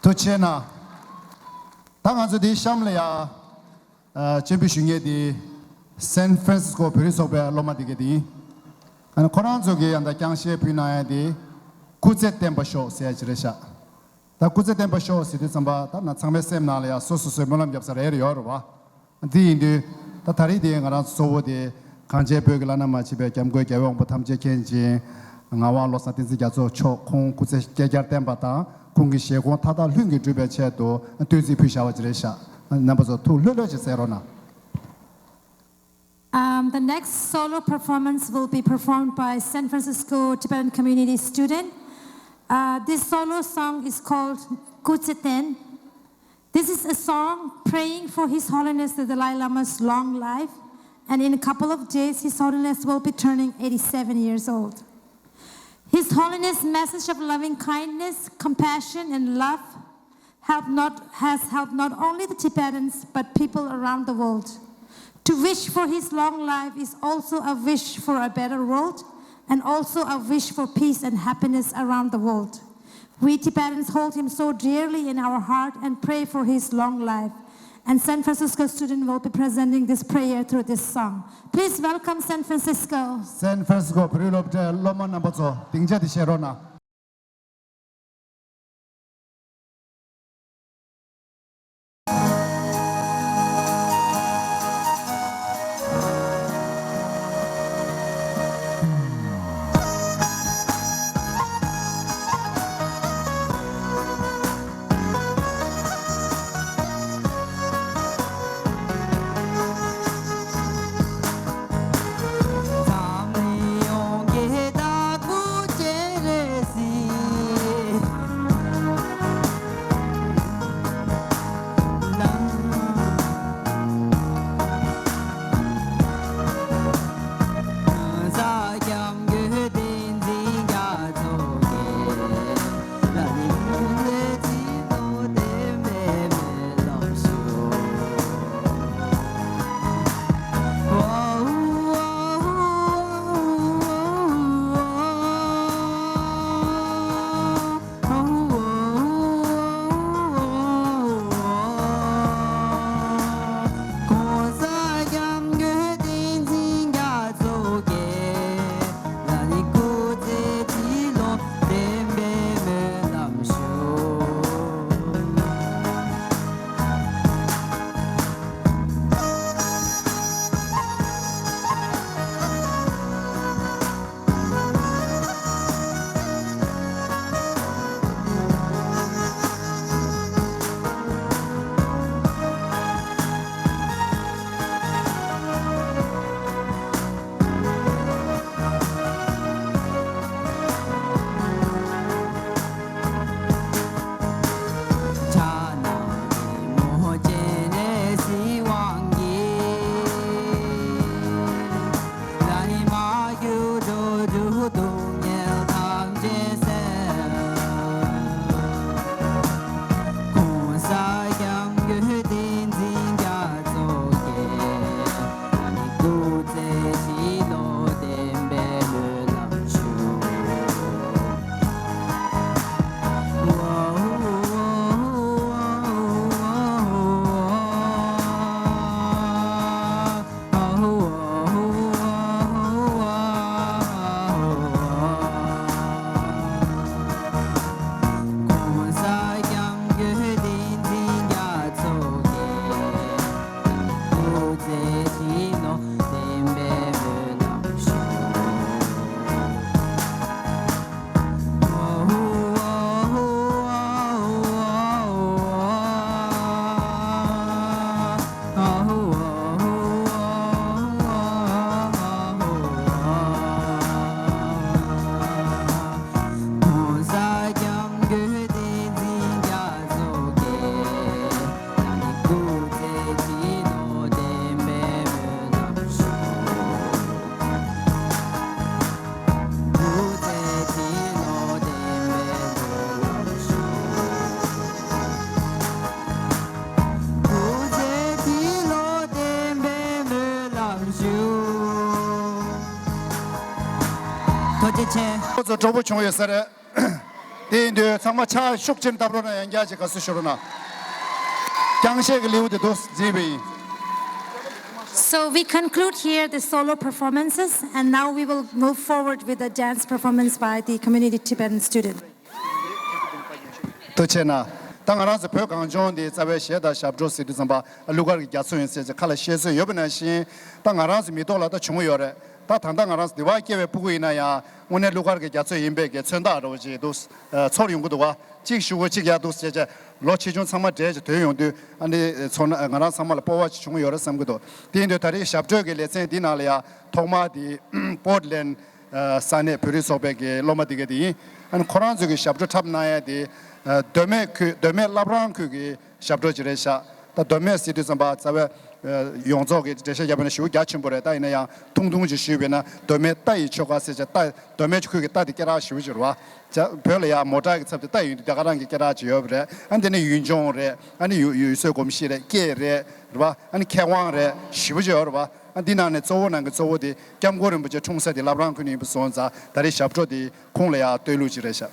ཐུགས་རྗེ་གནང་། ད་ང་ཚོ་འདིའི་གཤམ་ལ་ཡ། ཨ། སྤྱན་འབུལ་ཞུ་མཁན་དེ་སན་ཧྥ་རན་སི་སྐོ་བོད་རིགས་ཚོགས་པའི་སློབ་མ་དེ་ག་དེ་ཡིན། ཨ་ནི་ཁོ་རང་ཚོ་གིས་ཡང་ད་རྐྱང་གཞས་ཕུལ་གནང་ཡ་དེ་སྐུ་ཚེ་བརྟན་པ་ཤོག་ཟེར་ཡ་ཅིག་རེད་ཤག་ད་སྐུ་ཚེ་བརྟན་པ་ཤོག་ཟེར་དུས་ཙམ་པ་ད་ན་ཚང་མའི་སེམས་ནང་ལ་ཡ་སོ་སོ་སོའི་སྨོན་ལམ་བརྒྱབ་ས་རེ་རེ་ཡོད་རེད་བ། འདི་ཡིན་དུས་ད་ད་རེས་དེ་ང་རང་ཚོ་གཙོ་བོ་དེ་གངས་ཅན་བོད་ཀྱི་བླ་ན་མ་མཆིས་པའི་སྐྱབས་མགོན་རྒྱལ་བའི་དབང་པོ་ཐམས་ཅད་མཁྱེན་ཅིང་ངག་དབང་བློ་བཟང་བསྟན་འཛིན་རྒྱ་མཚོ་མཆོག་ཁོང་སྐུ་ཚེ་བསྐལ་བརྒྱར་བརྟན་པ་དང་ཁོང་གི་བཞེད་དགོངས་མཐའ་དག་ལྷུན་གྱིས་འགྲུབ་པའི་ཆེད་དུ་བསྟོད་ཚིག་ཕུལ་བཞག་པ་ཅིག་རེད་ཤག་རྣམ་པ་ཚོ་ཐུགས་ལྷོད་ལྷོད་ཅིག་གསན་རོགས་གནང་། Um, the next solo performance will be performed by San Francisco Tibetan Community student. Uh, this solo song is called Kutseten. This is a song praying for His Holiness the Dalai Lama's long life, and in a couple of days, His Holiness will be turning eighty-seven years old. His Holiness' message of loving kindness, compassion, and love help not, has helped not only the Tibetans, but people around the world. To wish for his long life is also a wish for a better world and also a wish for peace and happiness around the world. We Tibetans hold him so dearly in our heart and pray for his long life. And San Francisco student will be presenting this prayer through this song. Please welcome San Francisco. སན་ཧྥ་རན་སི་སྐོ་བོད་རིགས་སློབ་གྲྭའི་སློབ་མ་རྣམ་པ་ཚོ་སྡིངས་ཆ་འདི་བཞེས་རོགས་གནང་། ཁོ་ཚོ་སྤྲོ་པོ་བྱུང་ཡོད་ས་རེད། དེ་ཡིན་དུས་ཚང་མ་ཕྱག་ཤུགས་ཆེན་བརྡབ་རོགས་གནང་། ཡང་བསྐྱར་ཅིག་དགའ་བསུ་ཞུ་རོགས་གནང་། རྐྱང་གཞས་ཀྱི་ལེའུ་དེ་འདུག་འཛིན་པ་ཡིན། So we conclude here the solo performances, and now we will move forward with the dance performance by the community Tibetan student. ཐུགས་རྗེ་གནང་། ད་ང་རང་ཚོ་བོད་གངས་ལྗོངས་འདི་རྩ་བའི་གཞས་དང་ཞབས་བྲོ་ཟེར་དུས་ཙམ་པ་གླུ་གར་གྱི་རྒྱ་མཚོ་ཡིན་ཟེར་ཅིག་ཁ་ལ་བཤད་སྲོལ་ཡོད་པ་ནང་བཞིན། ད་ང་རང་ཚོ་མི་ཐོག་ལ་ད་བྱུང་ཡོད་རེད། ད་ད་ལྟ་ང་རང་ཚོ་འདི་བར་སྐྱེས་པའི་ཕྲུ་གུ་ཡིན་ན་ཡང་དངོས་གནས་གླུ་གར་གྱི་རྒྱ་མཚོ་ཡིན་པའི་གི་མཚོན་རྟགས་འདྲ་བོ་ཅིག་འདུག་ཚོར་ཡོང་གི་འདུག་བ། གཅིག་གཞུག་གུ་གཅིག་ཡར་འདུག་ཟེར་བྱས་ལོ་ཆེ་ཆུང་ཚང་མ་འདྲེས་ཀྱི་དོན་ཡོང་དུས། ཨ་ནི་ཚོར་སྣང་ང་རང་ཚང་མ་ལ་སྤོབས་པ་ཅིག་བྱུང་ཡོད་རེད་བསམ་གྱི་འདུག་དེ་ཡིན་དུས་ད་རེས་ཞབས་བྲོ་གི་ལེ་ཚན་འདི་ནང་ལ་ཡང་ཐོག་མ་དེ་པོར་ཊི་ལན་ས་གནས་བོད་རིགས་ཚོགས་པའི་གི་སློབ་མ་དེ་ག་དེ་ཡིན། ཨ་ནི་ཁོ་རང་ཚོ་གི་ཞབས་བྲོ་འཁྲབ་གནང་ཡ་དེ་མདོ་སྨད་ཁུལ་མདོ་སྨད་བླ་བྲང་ཁུལ་གི་ཞབས་བྲོ་ཅིག་རེད་ཤག་ད་མདོ་སྨད་ཟེར་དུས་ཙམ་པ་རྩ་བའི་ཡོངས་རྫོགས་ཀྱི་འགྲེལ་བཤད་བརྒྱབ་པ་ན་ཞེ་པོ་རྒྱ་ཆེན་པོ་རེད། ད་ཡིན་ན་ཡང་ཐུང་ཐུང་ཅིག་ཞུས་པས་ན་མདོ་སྨད་རྟ་ཡི་ཆོལ་ཁ་ཟེར་བྱས། རྟ་མདོ་སྨད་ཁུལ་གྱི་རྟ་དེ་སྐད་གྲགས་ཞེ་པོ་ཅིག་རེད་བ། བོད་ལ་ཡང་མོ་ཊ་གི་ཚབ་དེ་རྟ་ཡིན་དུས་དེ་ག་རང་གི་སྐད་གྲགས་ཅིག་ཡོད་པ་རེད། ཨ་འདི་ནི་ཡུལ་ལྗོངས་རེད། ཨ་ནི་ཡུལ་ཡུལ་སྲོལ་གོམས་གཤིས་རེད། སྐད་རེད། རེད་བ། ཨ་ནི་མཁས་དབང་རེད། ཞེ་པོ་ཅིག་ཡོད་རེད་བ། ཨ་འདི་ནང་ནས་གཙོ་བོ་ནང་གི་གཙོ་བོ་དེ་སྐྱབས་མགོན་རིན་པོ་ཆེ་འཁྲུངས་ས་དེ་བླ་བྲང་ཁུལ་ནས་ཡིན་པ་སོང་ཙང་ད་རེས་ཞབས་བྲོ་དེ་ཁོང་ལ་ཡང་བསྟོད་གླུ་ཅིག་རེད་ཤག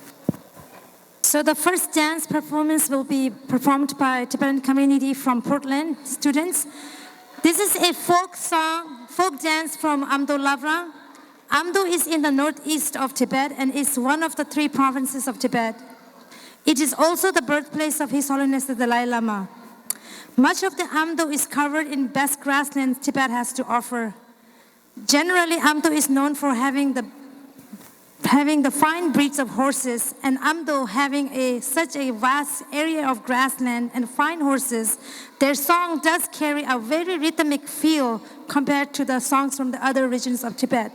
So the first dance performance will be performed by Tibetan community from Portland students. This is a folk song, folk dance from Amdo Lavrang. Amdo is in the northeast of Tibet and is one of the three provinces of Tibet. It is also the birthplace of His Holiness the Dalai Lama. Much of the Amdo is covered in best grasslands Tibet has to offer. Generally, Amdo is known for having the having the fine breeds of horses, and Amdo having a such a vast area of grassland and fine horses, their song does carry a very rhythmic feel compared to the songs from the other regions of Tibet.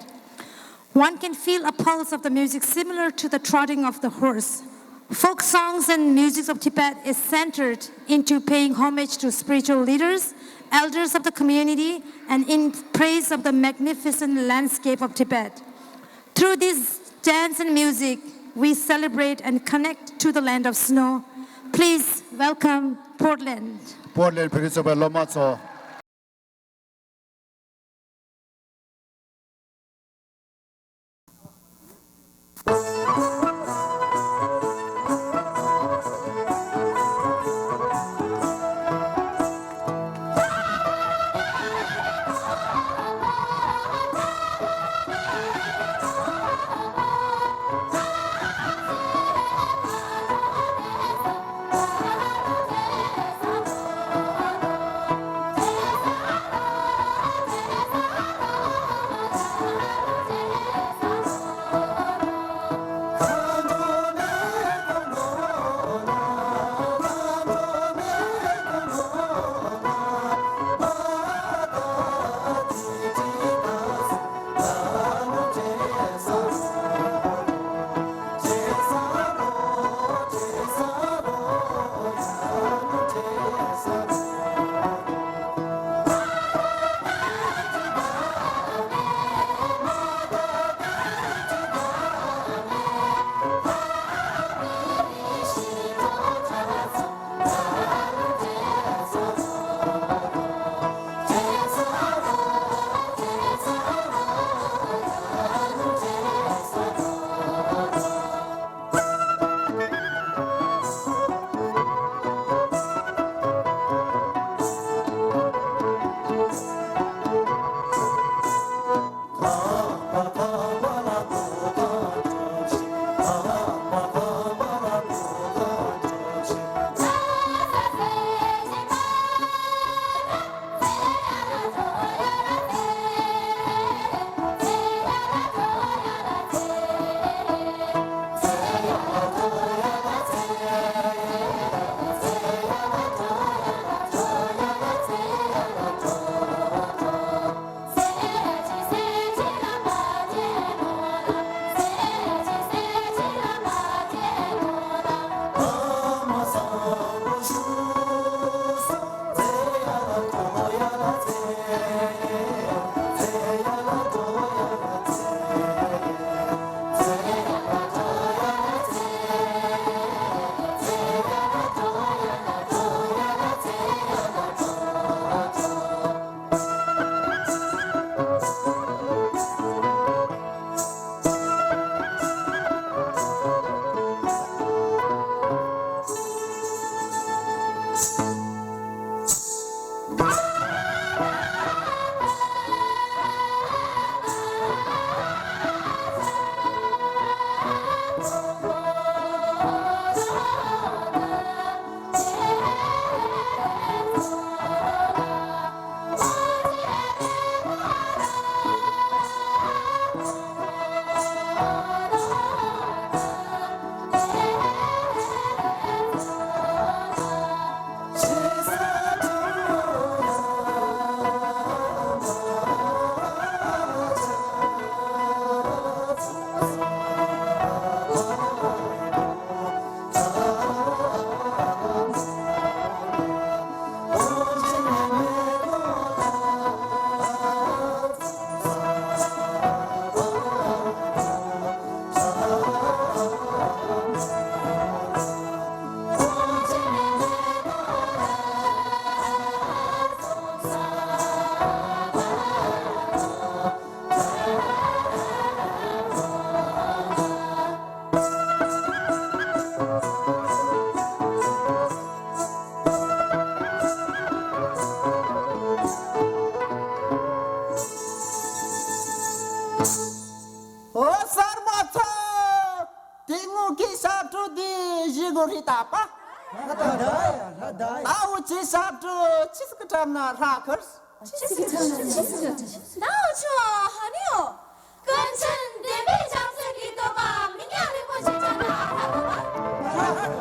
One can feel a pulse of the music similar to the trotting of the horse. Folk songs and music of Tibet is centered into paying homage to spiritual leaders, elders of the community, and in praise of the magnificent landscape of Tibet. Through this dance and music, we celebrate and connect to the land of snow. Please welcome Portland. པོར་ཊི་ལེན་ཌི་བོད་རིགས་ཚོགས་པའི་སློབ་མ་ཚོ། བཏགས་པ། ད་འུ་ཅི་ཞབས་བྲོ་ཆི་ཟིག་གི་གྲབ་ན་ལྷག་གི། ད་འུ་ཆོ་ཧ་ནི་ཡོ། ཀུན་མཁྱེན་བདེན་པའི་ཕྱག་འཚལ་གྱི་བསྟོད་པ་མི་ཉག་རིན་པོ་ཆེ་ཅན་ན་ལྷག་གི།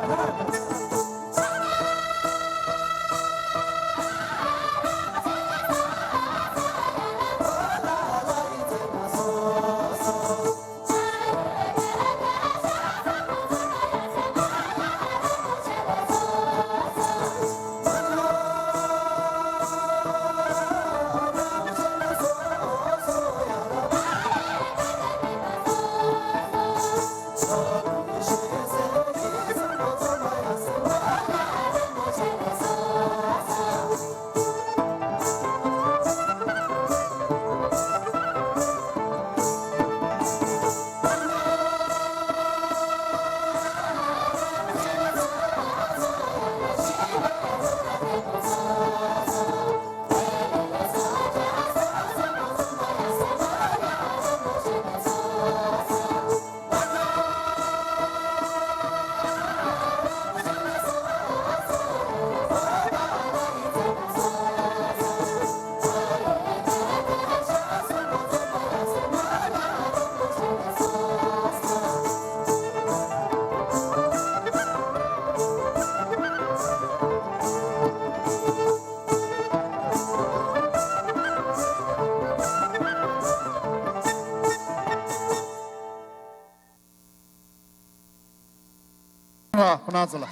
ཁོ་རང་ཚོ་ལ།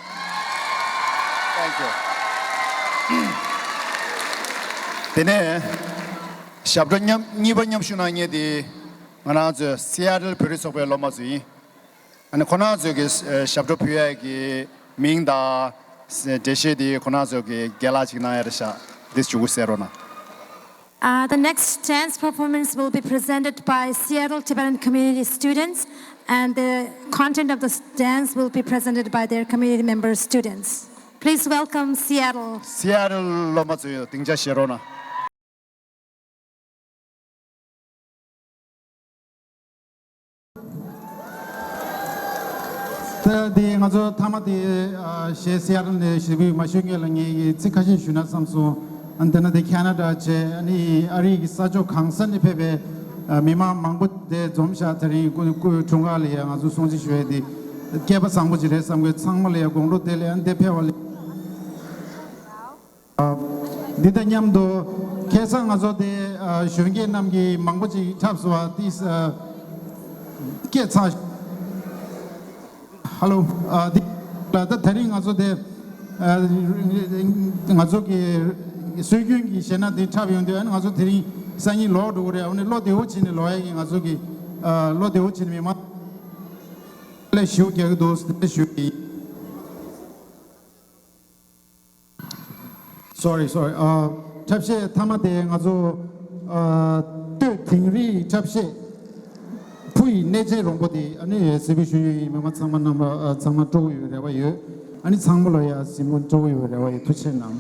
Thank you. དེ་ནས་ཞབས་བྲོ་མཉམ་གཉིས་པ་མཉམ་ཞུགས་གནང་མཁན་དེ་ང་རང་ཚོའི་སི་ཨེ་ཊལ་བོད་རིགས་ཚོགས་པའི་སློབ་མ་ཚོ་ཡིན། ཨ་ནི་ཁོ་རང་ཚོས་ཀྱི་ཨ་ཞབས་བྲོ་ཕུལ་ཡས་ཀྱི་མིང་དང་འགྲེལ་བཤད་དེ་ཁོ་རང་ཚོས་ཀྱི་རྒན་ལགས་ཅིག་གནང་ཡ་རེད་ཤག་འདི་བྱུང་གི་གསན་རོགས་གནང་། Uh, the next dance performance will be presented by Seattle Tibetan Community students, and the content of the s- dance will be presented by their community member students. Please welcome Seattle. སི་ཨེ་ཊལ་སློབ་མ་ཚོས་སྡིངས་ཆ་བཞེས་རོགས་གནང་། ད་དེ་ང་ཚོ་མཐའ་མ་དེ་ཨ་གཞས་སི་ཨེ་ཊལ་ནས་ཞུ་གི་མ་ཞུ་སྔོན་ལ་ངས་ཀྱི་ཚིག་ཁ་ཤས་ཞུ་ན་བསམ་སོང་། ཨ་ནི་དེ་ན་དེ་ཁེ་ན་ཌ་བྱས། ཨ་ནི་ཨ་རི་གི་ས་ཕྱོགས་གང་ས་ནས་ཕེབས་པའི་ཨ་མི་མང་མང་པོ་དེ་འཛོམས་ཤག་དེ་རིང་སྐུ་སྐུའི་འཁྲུངས་སྐར་ལ་ཡ་ང་ཚོ་སྲུང་བརྩི་ཞུ་ཡས་དེ་སྐལ་པ་བཟང་པོ་ཅིག་རེད་བསམ་གི། ཚང་མ་ལ་ཡ་དགོང་དྲོ་བདེ་ལེགས། ཨ་ནི་དེ་ཕེབས་པ་ལ། འདི་དང་མཉམ་དུ་ཁ་སང་ང་ཚོ་དེ་ཨ་གཞོན་སྐྱེས་རྣམས་ཀྱིས་མང་པོ་ཅིག་འཁྲབ་སོང་བ་དེ་ཨ་སྐད་ཚ། ཧ་ལོ། ཨ་འདི་ལ་ད་དེ་རིང་ང་ཚོ་དེ་ཨ་ང་ཚོ་གི་སྲོལ་རྒྱུན་གྱི་གཞས་སྣ་འདི་འཁྲབ་ཡོང་དུས། ཨ་ནི་ང་ཚོ་དེ་རིང་སང་ཉིན་ལོག་འགྲོ་གི་རེད། ཨ་ནི་བློ་བདེ་བོ་བྱས་ནས་ལོག་ཡ་གི་ང་ཚོ་གི་ཨ་བློ་བདེ་བོ་བྱས་ནས་མི་མང་ལ་ཞུ་རྒྱག་གི་འདུག་ཟེར་ཞུ་གི་ཡིན། Sorry, sorry. ཨ་འཁྲབ་གཞས་མཐའ་མ་དེ་ང་ཚོ་ཨ་སྟོད་དིང་རིའི་འཁྲབ་གཞས་བུ་ཡི་གནས་ཆེན་རོང་པོ་དེ་ཨ་ནི་གཟིགས་འབུལ་ཞུ་ཡུལ་ཡིན། མི་མང་ཚང་མ་རྣམ་པ་ཨ་ཚང་མ་སྤྲོ་པོ་ཡོད་པའི་རེ་བ་ཡོད། ཨ་ནི་ཚང་མ་ལ་ཡ་གཟིགས་འབུལ་སྤྲོ་པོ་ཡོད་པའི་རེ་བ་ཡོད། ཐུགས་རྗེ་གནང་།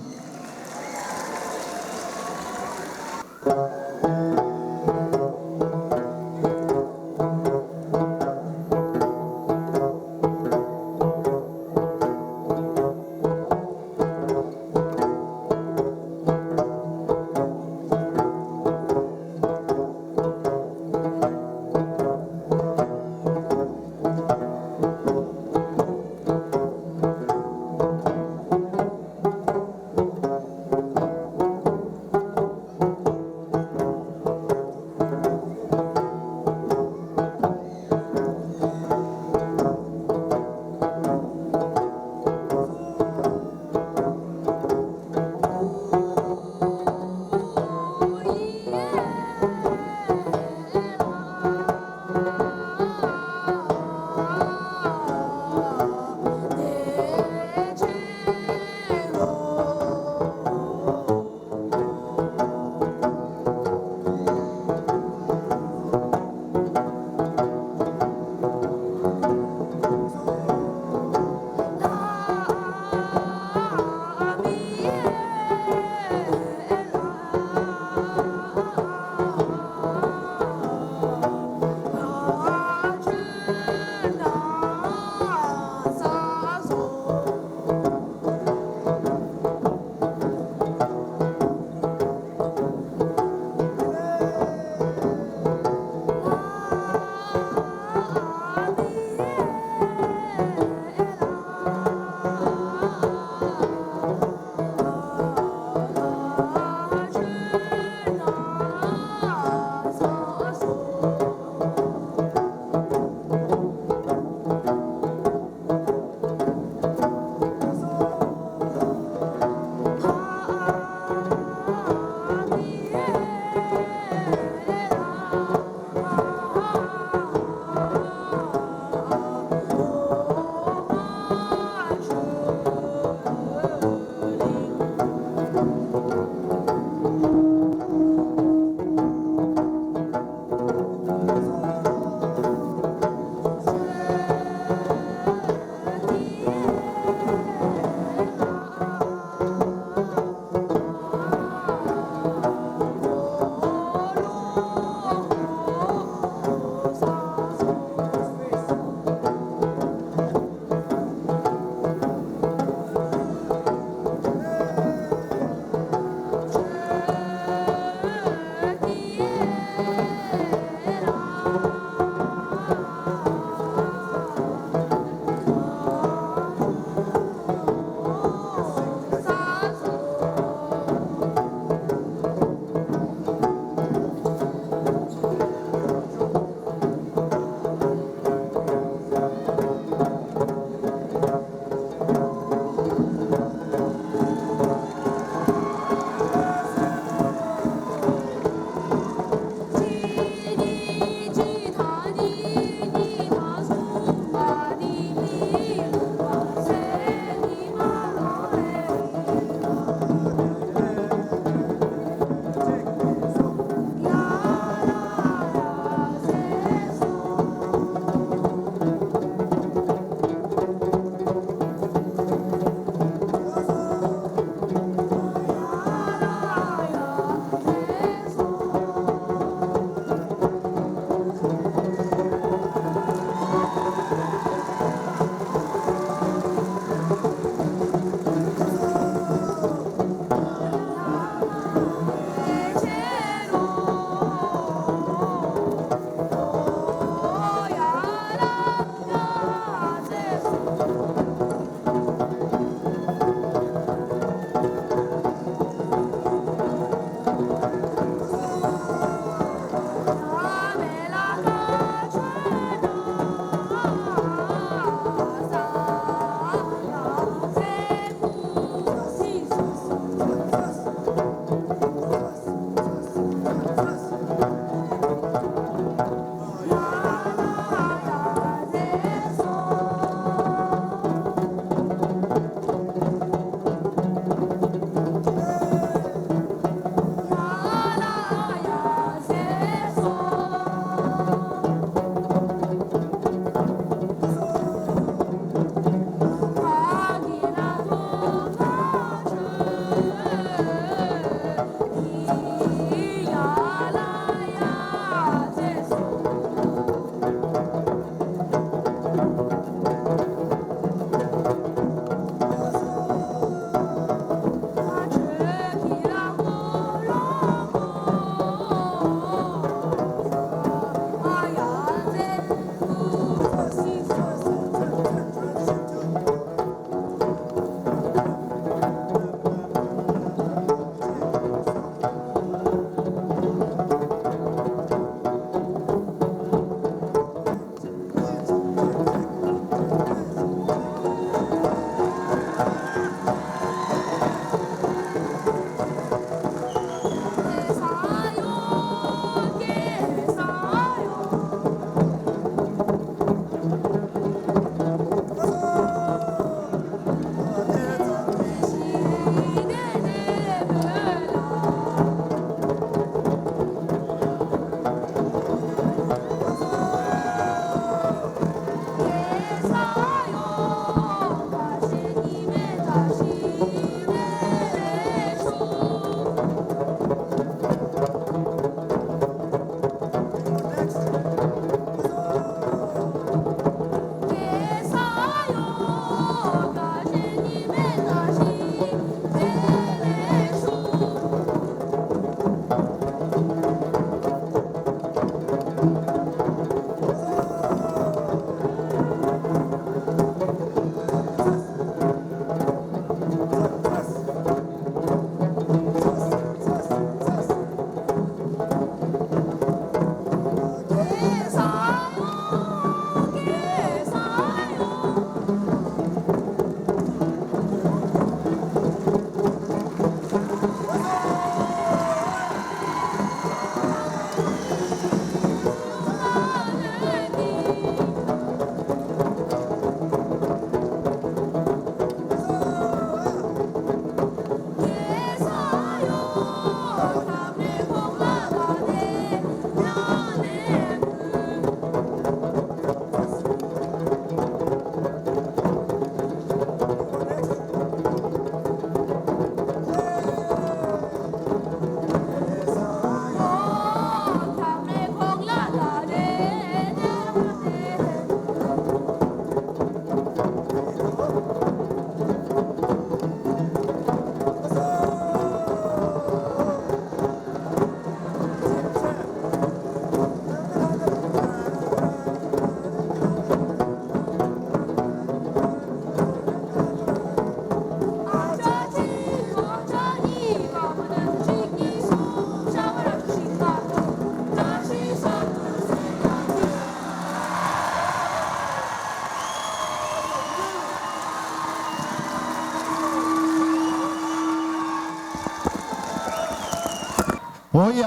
ཨོ་ཡ།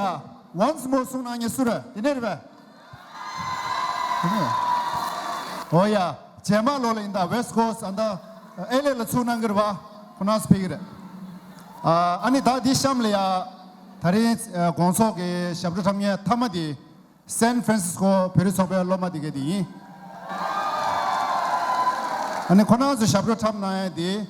Once more གསུང་གནང་མཁན་སུ་རེད། དེ་ནས་རེད་པས། ཨོ་ཡ། རྗེས་མ་ལོ་ལ་ཡིན་ད་West Coast ཨ་ད་ཨེ་ལེ་ལ་ཚུགས་གནང་གི་རེད་པ། ཁོ་རང་ཚོ་ཕེབས་ཀྱི་རེད། ཨ་ཨ་ནི་ད་འདི་གཤམ་ལ་ཡ། ད་རིང་ཨ་དགོང་ཚོགས་ཀྱི་ཞབས་བྲོ་འཁྲབ་མཁན་མཐའ་མ་དེ། སན་ཧྥ་རན་སིས་ཀོ་བོད་རིགས་ཚོགས་པའི་སློབ་མ་དེ་གས་དེ་ཡིན། ཨ་ནི་ཁོ་རང་ཚོ་ཞབས་བྲོ་འཁྲབ་གནང་ཡ་དེ།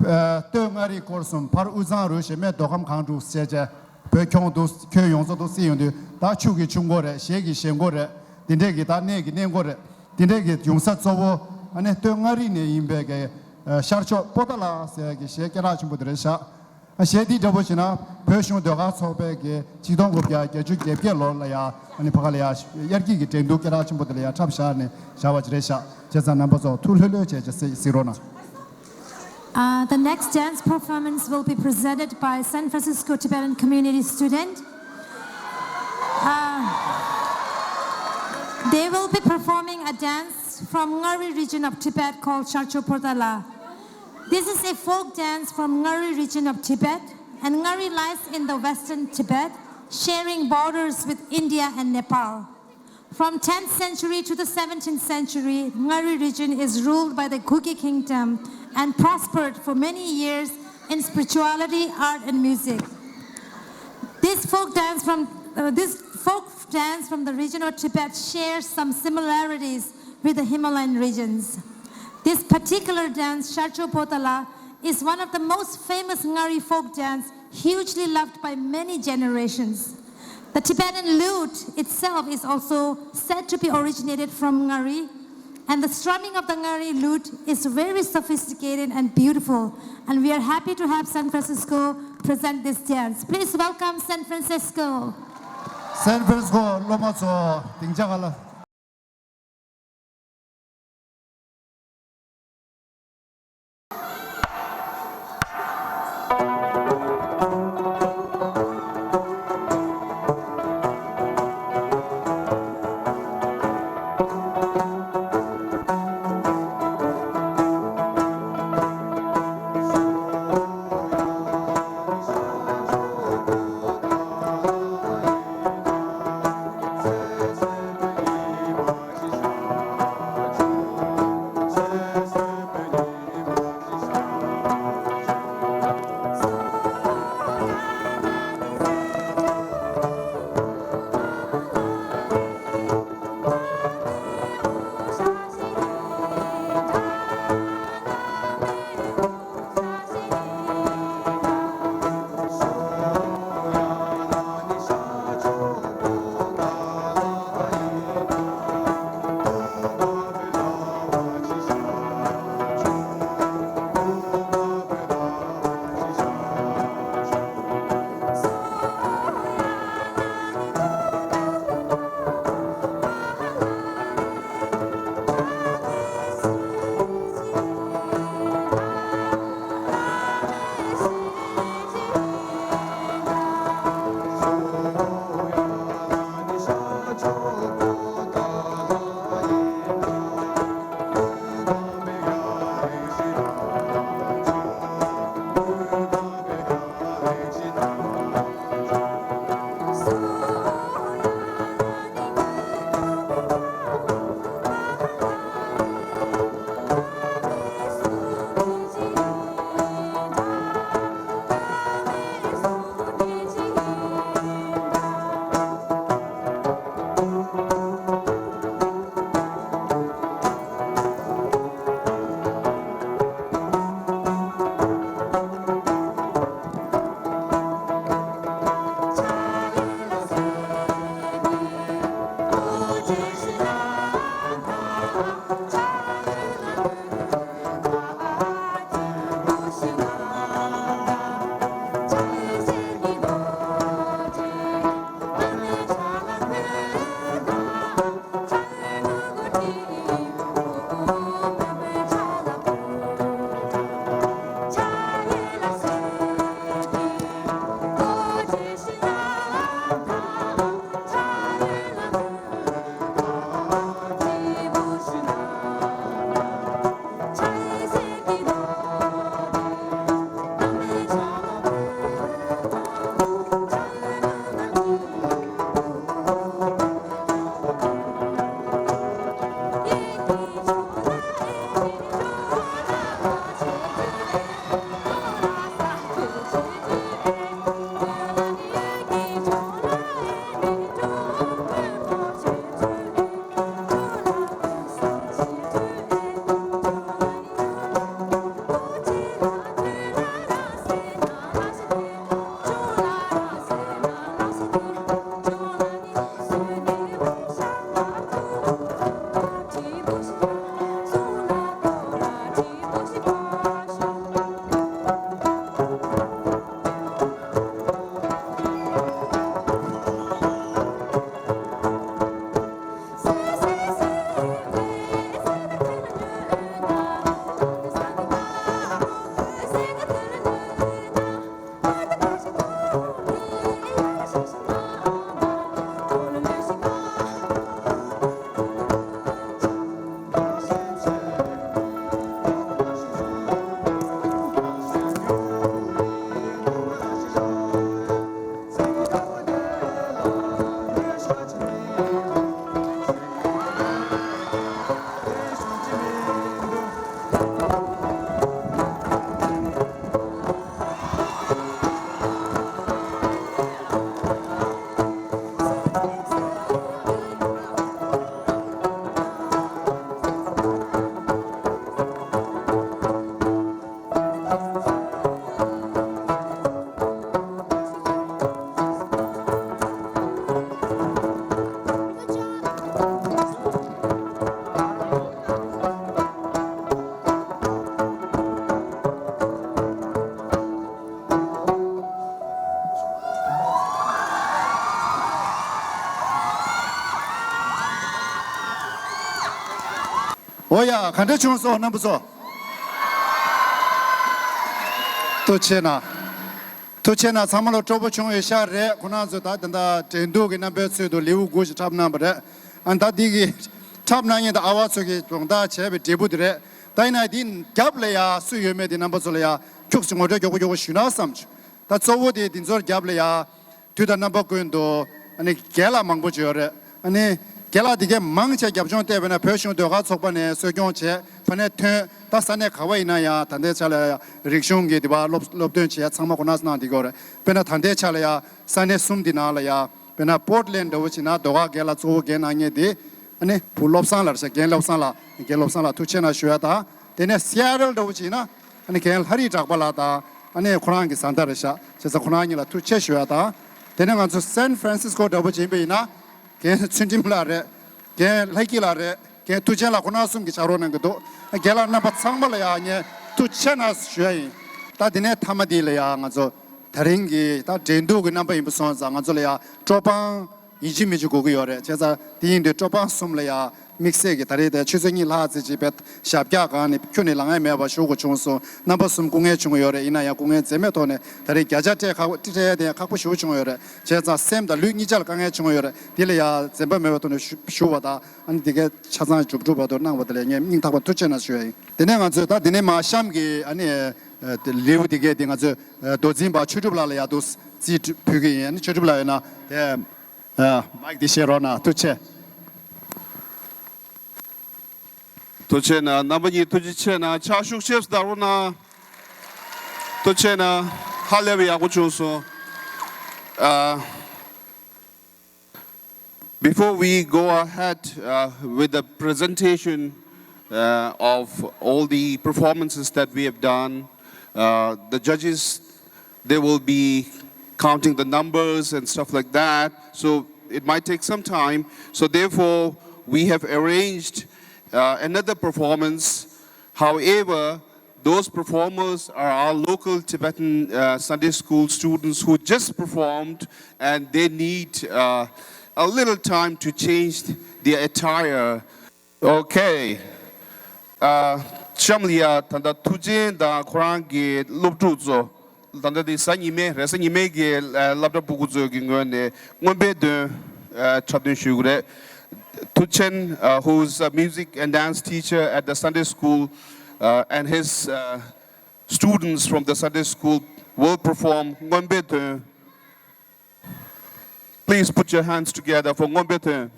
ཨ་སྟོད་མངའ་རིས་སྐོར་གསུམ། ཕར་དབུས་གཙང་རུ་བཞི་སྨད་མདོ་ཁམས་སྒང་དྲུག་ཞེས་བྱས། བོད་ཁྱོན་འདུག་ཁྱོན་ཡོངས་རྫོགས་འདུག་སྲིད་ཡོང་དུས་ད་ཆུ་གི་ཆུ་མགོ་རེད། བཞེས་ཀྱི་བཞེས་མགོ་རེད། དེ་འདྲས་ཀྱི་ད་གནས་ཀྱི་གནས་མགོ་རེད། དེ་འདྲས་ཀྱི་ཡོང་ས་གཙོ་བོ་ཨ་ནི་སྟོད་མངའ་རིས་ནས་ཡིན་པའི་གི་ཨ་ཤར་ཕྱོགས་པོ་ཏཱ་ལ་ཟེར་གི་གཞས་སྐད་གྲགས་ཆེན་པོ་དེ་རེད་ཤག་ཨ་གཞས་འདི་འདྲ་པོ་བྱས་ན་བོད་གཞུང་ཟློས་གར་ཚོགས་པས་ཀྱི་ཆིག་སྟོང་དགུ་བརྒྱ་བརྒྱད་ཅུ་གྱ་བརྒྱད་ལོ་ལ་ཡ་ཨ་ནི་ཕ་ག་ལ་ཡ་དབྱར་སྐྱིད་ཀྱི་འགྲན་བསྡུར་སྐད་གྲགས་ཆེན་པོ་དེ་ལ་ཡ་འཁྲབ་བཞག་ནས་བཞག་པ་ཅིག་རེད་ཤག་བྱས་ཙང་རྣམ་པ་ཚོ་ཐུགས་ལྷོད་ལྷོད་བྱས་བྱས་གཟིགས་གཟིགས་རོགས་གནང་། Uh, the next dance performance will be presented by San Francisco Tibetan Community student. Uh, they will be performing a dance from Ngari region of Tibet called Sharcho Potala. This is a folk dance from Ngari region of Tibet, and Ngari lies in the western Tibet, sharing borders with India and Nepal. From tenth century to the seventeenth century, Ngari region is ruled by the Kuki kingdom and prospered for many years in spirituality, art, and music. This folk dance from, uh, this folk dance from the region of Tibet shares some similarities with the Himalayan regions. This particular dance, Sharcho Potala, is one of the most famous Ngari folk dance, hugely loved by many generations. The Tibetan lute itself is also said to be originated from Ngari, and the strumming of the Ngari lute is very sophisticated and beautiful, and we are happy to have San Francisco present this dance. Please welcome San Francisco. སན་ཧྥ་རན་སི་ཀོ་སློབ་མ་ཚོ་སྡིངས་ཆ་ག་ལ། འོ་ཡ། ག་འདྲ་བྱུང་སོང་རྣམ་པ་ཚོ། ཐུགས་རྗེ་གནང་། ཐུགས་རྗེ་གནང་། ཚང་མ་ལ་སྤྲོ་པོ་བྱུང་ཡོད་ཤག་རེད། ཁོ་རང་ཚོ་ད་ད་ལྟ་འགྲན་བསྡུར་གྱི་རྣམ་པའི་ཚུལ་དུ་ལེའུ་དགུ་ཞིག་འཁྲབ་གནང་བ་རེད། ཨ་ད་འདི་གི་འཁྲབ་གནང་མཁན་དང་ཨ་བ་ཚོ་གི་སྦྱོང་བརྡར་བྱས་པའི་འབྲས་བུ་དེ་རེད། ད་ཡིན་ན་འདི་རྒྱབ་ལ་ཡ་སུ་ཡོད་མེད་དེ་རྣམ་པ་ཚོ་ལ་ཡ་ཁྱུག་ཅིག་ངོ་སྤྲོད་མགྱོགས་པོ་མགྱོགས་པོ་ཞུས་ན་བསམ་བྱུང་། ད་གཙོ་བོ་དེ་འདི་ཚོར་རྒྱབ་ལ་ཡ། དུས་དང་རྣམ་པ་ཀུན་ཏུ་ཨ་ནི་རྒན་ལགས་མང་པོ་ཅིག་ཡོད་རེད། ཨ་ནི་རྒན་ལགས་དེ་གས་མང་ཆེ་རྒྱབ་ལྗོངས་བལྟས་པ་ན་བོད་གཞུང་ཟློས་གར་ཚོགས་པ་ནས་གསོ་སྐྱོང་བྱས། ཕ་ནས་ཐོན། ད་ས་གནས་ག་བ་ཡིན་ན་ཡང་ད་ལྟའི་ཆ་ལ་ཡང་རིག་གཞུང་གི་དེ་བ་སློབ་སློབ་སྟོན་བྱས་ཚང་མ་ཁོ་ན་གནང་བསྡད་ཀྱི་ཡོད་རེད། དཔེར་ན་ད་ལྟའི་ཆ་ལ་ཡང་ས་གནས་གསུམ་འདི་ནང་ལ་ཡང་དཔེར་ན་པོར་ཊི་ལེན་ཌི་འདྲ་བོ་བྱས་ན་ཟློས་གར་རྒན་ལགས་གཙོ་བོ་འགན་གནང་མཁན་དེ། ཨ་ནི་བུ་བློ་བཟང་ལགས་རེད་ཤག་རྒན་བློ་བཟང་ལགས། རྒན་བློ་བཟང་ལགས་ཐུགས་རྗེ་གནང་ཞུ་ཡ་དང་། དེ་ནས་སི་ཨེ་ཊལ་འདྲ་བོ་བྱས་ན་ཨ་ནི་རྒན་ལྷ་རིས་གྲགས་པ་ལགས་དང་། ཨ་ནི་ཁོ་རང་གི་བཟའ་ཟླ་རེད་ཤག་བྱས་ཙང་ཁོ་རང་གཉིས་ལ་ཐུགས་རྗེ་ཆེ་ཞུ་ཡ་དང་། དེ་ནས་ང་ཚོ་སན་ཧྥ་རན་སིས་ཀོ་འདྲ་བོ་བྱས་པ་ཡིན་ན། རྒན་ཚུལ་ཁྲིམས་ལགས་རེད། རྒན་ལྷ་སྐྱིད་ལགས་རེད། རྒན་མཐུ་ཆེན་ལགས། ཁོ་རང་གསུམ་གྱིས་ཕྱག་རོགས་གནང་གི་འདུག་རྒན་ལགས་རྣམ་པ་ཚང་མ་ལ་ཡ་ངས་ཐུགས་རྗེ་ཆེ་གནང་ཞུ་ཡ་ཡིན། ད་དེ་ནས་མཐའ་མ་དེ་ལ་ཡ་ང་ཚོ་ད་རིང་གི་ད་འགྲན་བསྡུར་གྱི་རྣམ་པ་ཡིན་པ་སོང་ཙང་ང་ཚོ་ལ་ཡ་སྤྲོ་པོ་ཡིན་གཅིག་མིན་གཅིག་དགོས་ཀྱི་ཡོད་རེད། བྱས་ཙང་དེ་ཡིན་དུས་སྤྲོ་པོ་གསུམ་ལ་ཡ་དམིགས་བསལ་གྱི་ད་རེས་དེ་ཆུ་ཚོད་གཉིས་ལྷག་ཙམ་ཅིག་དཔེ་ཞབས་བཀྱག་སྒང་ནས་ཁྱོན་ནས་ལངས་ཡ་མེད་པ་བཞུགས་དགོས་བྱུང་སོང་། རྣམ་པ་གསུམ་སྐུ་ངལ་བྱུང་ཡོད་རེད། ཡིན་ན་ཡང་སྐུ་ངལ་འཛེམས་མེད་ཐོག་ནས་ད་རེས་བརྒྱ་ཆ་སྤྲད་ཁག་པོ་སྤྲད་ཡ་དེ་ཡང་ཁག་པོ་ཞེ་པོ་བྱུང་ཡོད་རེད། བྱས་ཙང་སེམས་དང་ལུས་གཉིས་ཆ་ལ་དཀའ་ངལ་བྱུང་ཡོད་རེད། དེ་ལ་ཡ་འཛེམ་པ་མེད་པའི་ཐོག་ནས་ཞུ་ཞུ་བ་དང་། ཨ་ནི་དེ་གའི་ཆ་ཚང་མཇུག་སྒྲུབ་བར་དུ་གནང་བ་དེ་ལ་ངས་སྙིང་ཐག་པ་ཐུགས་རྗེ་གནང་ཞུ་ཡ་ཡིན། དེ་ནས་ང་ཚོས་ད་དེ་ནས་མར་གཤམ་གྱི་ཨ་ནི་ཨ་ལེའུ་དེ་གའི་དེ་ང་ཚོས་ཨ་མདོ་འཛིན་པ་ཆོས་གྲུབ་ལགས་ལ་ཡ་འདུག་རྩིས་ཕུལ་གྱི་ཡིན། ཨ་ནི་ཆོས་གྲུབ་ལགས་ཡོད་ན་དེ། ཨ་མའིཀ་འདི་བཞེས་རོགས་གནང་། ཐུགས་རྗེ་ཆེ། ཐུགས་རྗེ་གནང་། རྣམ་པ་གཉིས་ཐུགས་རྗེ་ཆེ་གནང་། ཕྱག་ཤུགས་ཆེ་ཙམ་བརྡབ་རོགས་གནང་། ཐུགས་རྗེ་གནང་། ཧ་ལས་པའི་ཡག་པོ་བྱུང་སོང་། ཨ། Before we go ahead uh, with the presentation uh, of all the performances that we have done, uh, the judges, they will be counting the numbers and stuff like that. So it might take some time. So therefore, we have arranged uh, another performance. However, those performers are our local Tibetan uh, Sunday school students who just performed, and they need uh, a little time to change their attire. Okay. Uh, གཤམ་ལ་ཡ་ད་ལྟ་མཐུ་ཆེན་དང་ཁོ་རང་གི་སློབ་ཕྲུག་ཚོ། ད་ལྟ་འདི་གཟའ་ཉི་མའི་རེས་གཟའ་ཉི་མའི་གི་ཨ་སློབ་གྲྭ་ཕྲུ་གུ་ཚོའི་གི་ངོས་ནས་རྔོན་པའི་འདོན་ཨ་འཁྲབ་སྟོན་ཞུ་གི་རེད། Tuchen, uh, who's a music and dance teacher at the Sunday school, uh, and his uh, students from the Sunday school will perform Ngombe Tön. Please put your hands together for Ngombe Tön.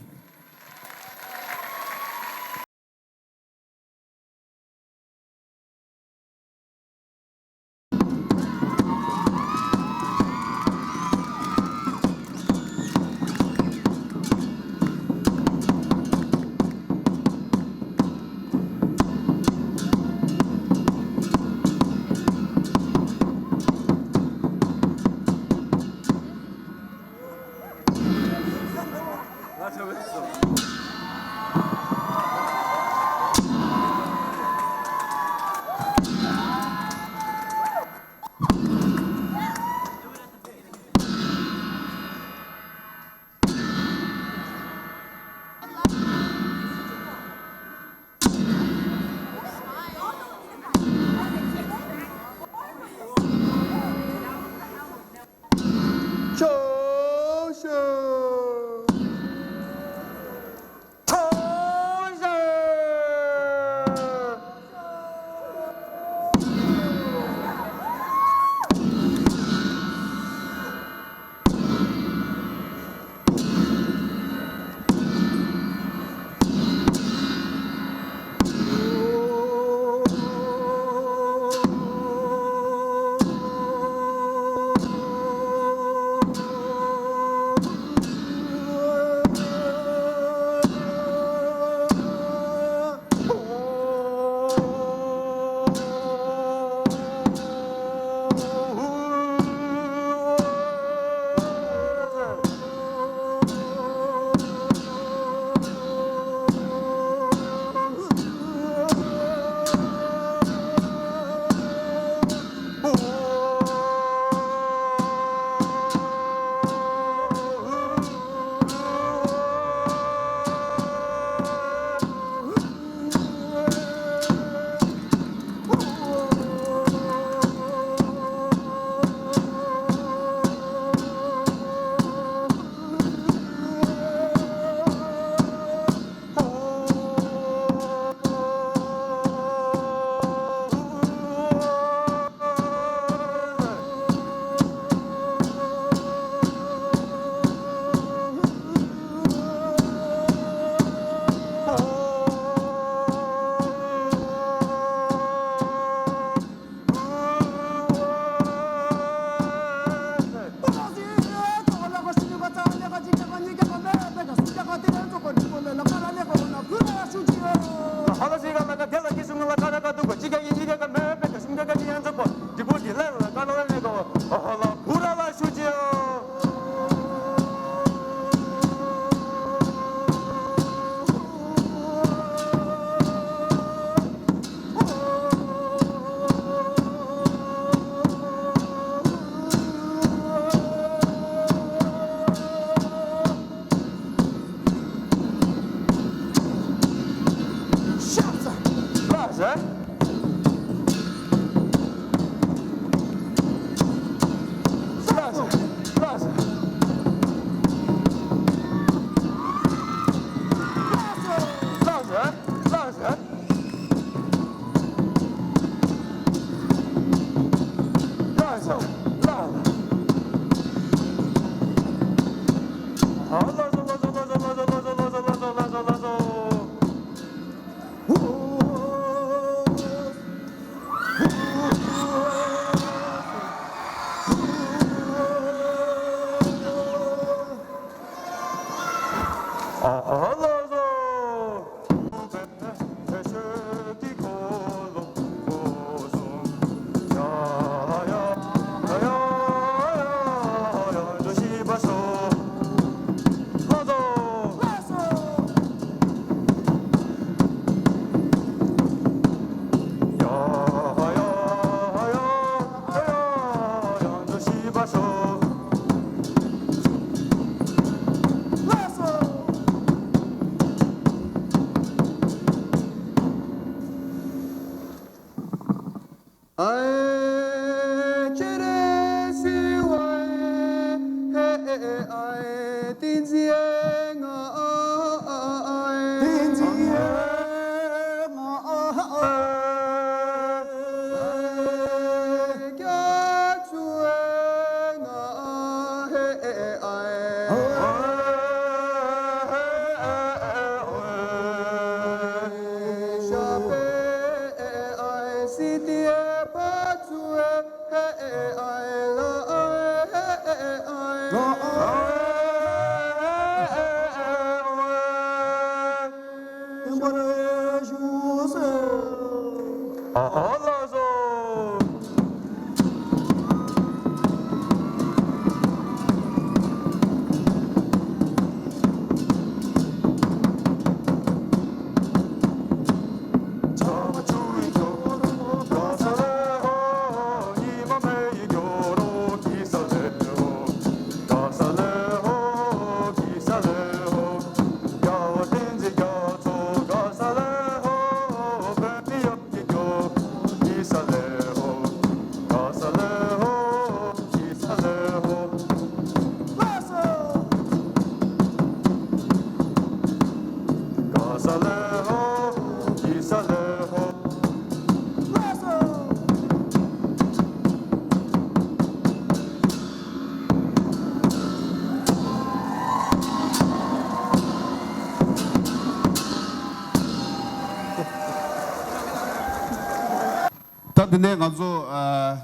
ད་དེ་ནས་ང་ཚོ་ཨ།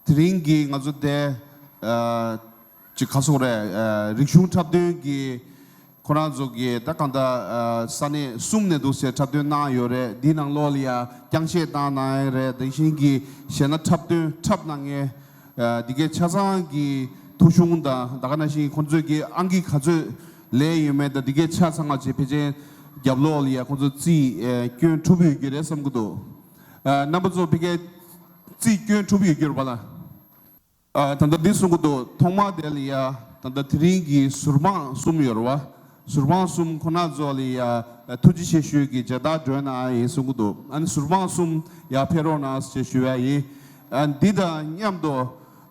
དེ་རིང་གི་ང་ཚོ་དེ་ཨ། ཅིག་ག་སོང་རེད། ཨ། རིག་གཞུང་འཁྲབ་སྟོན་གྱི་ཁོ་རང་ཚོ་གི་ད་གང་ལྟར་ཨ། ས་གནས་གསུམ་ནས་འདུག་ཟེར་འཁྲབ་སྟོན་གནང་ཡོད་རེད། འདི་ནང་ལོགས་ལ་ཡ་རྐྱང་གཞས་བཏང་གནང་ཡོད་རེད། དེ་བཞིན་གྱི་གཞས་སྣ་འཁྲབ་སྟོན་འཁྲབ་གནང་མཁན་ཨ། འདི་གའི་ཆ་ཚང་གི་ཐུགས་གཞུང་དང་ད་ག་ནང་བཞིན་ཁོང་ཚོས་ཀྱི་ཨང་ཀི་ག་ཚོད་ལས་ཡོད་མེད་དང་འདི་གའི་ཆ་ཚང་མ་བྱས་ཕལ་ཆེར་རྒྱབ་ལོགས་ལ་ཡ་ཁོང་ཚོ་རྩིས་ཨ། སྐྱོན་གྲུབ་ཡོད་ཀྱི་རེད་བསམ་གྱི་འདུག་ཨ། རྣམ་པ་ཚོ་ཕ་གིའི་རྩིས་སྐྱོན་གྲུབ་ཡོད་རྒྱུ་རེད་པ་ལགས། ཨ། ད་ལྟ་འདི་གསུང་གི་འདུག་ཐོག་མ་དེ་ལ་ཡ་ད་ལྟ་དེ་རིང་གི་ཟུར་དཔང་གསུམ་ཡོད་རེད་བ། ཟུར་དཔང་གསུམ་ཁོ་ན་ཚོ་ལ་ཡ་ཐུགས་རྗེ་ཆེ་ཞུས་ཀྱི་མཇལ་དར་སྒྲོན་གནང་ཡ་ཡིན་གསུང་གི་འདུག་ཨ་ནི་ཟུར་དཔང་གསུམ་ཡར་ཕེབས་རོགས་གནང་ཞེས་ཞུ་ཡ་ཡིན། ཨ། འདི་དང་མཉམ་དུ་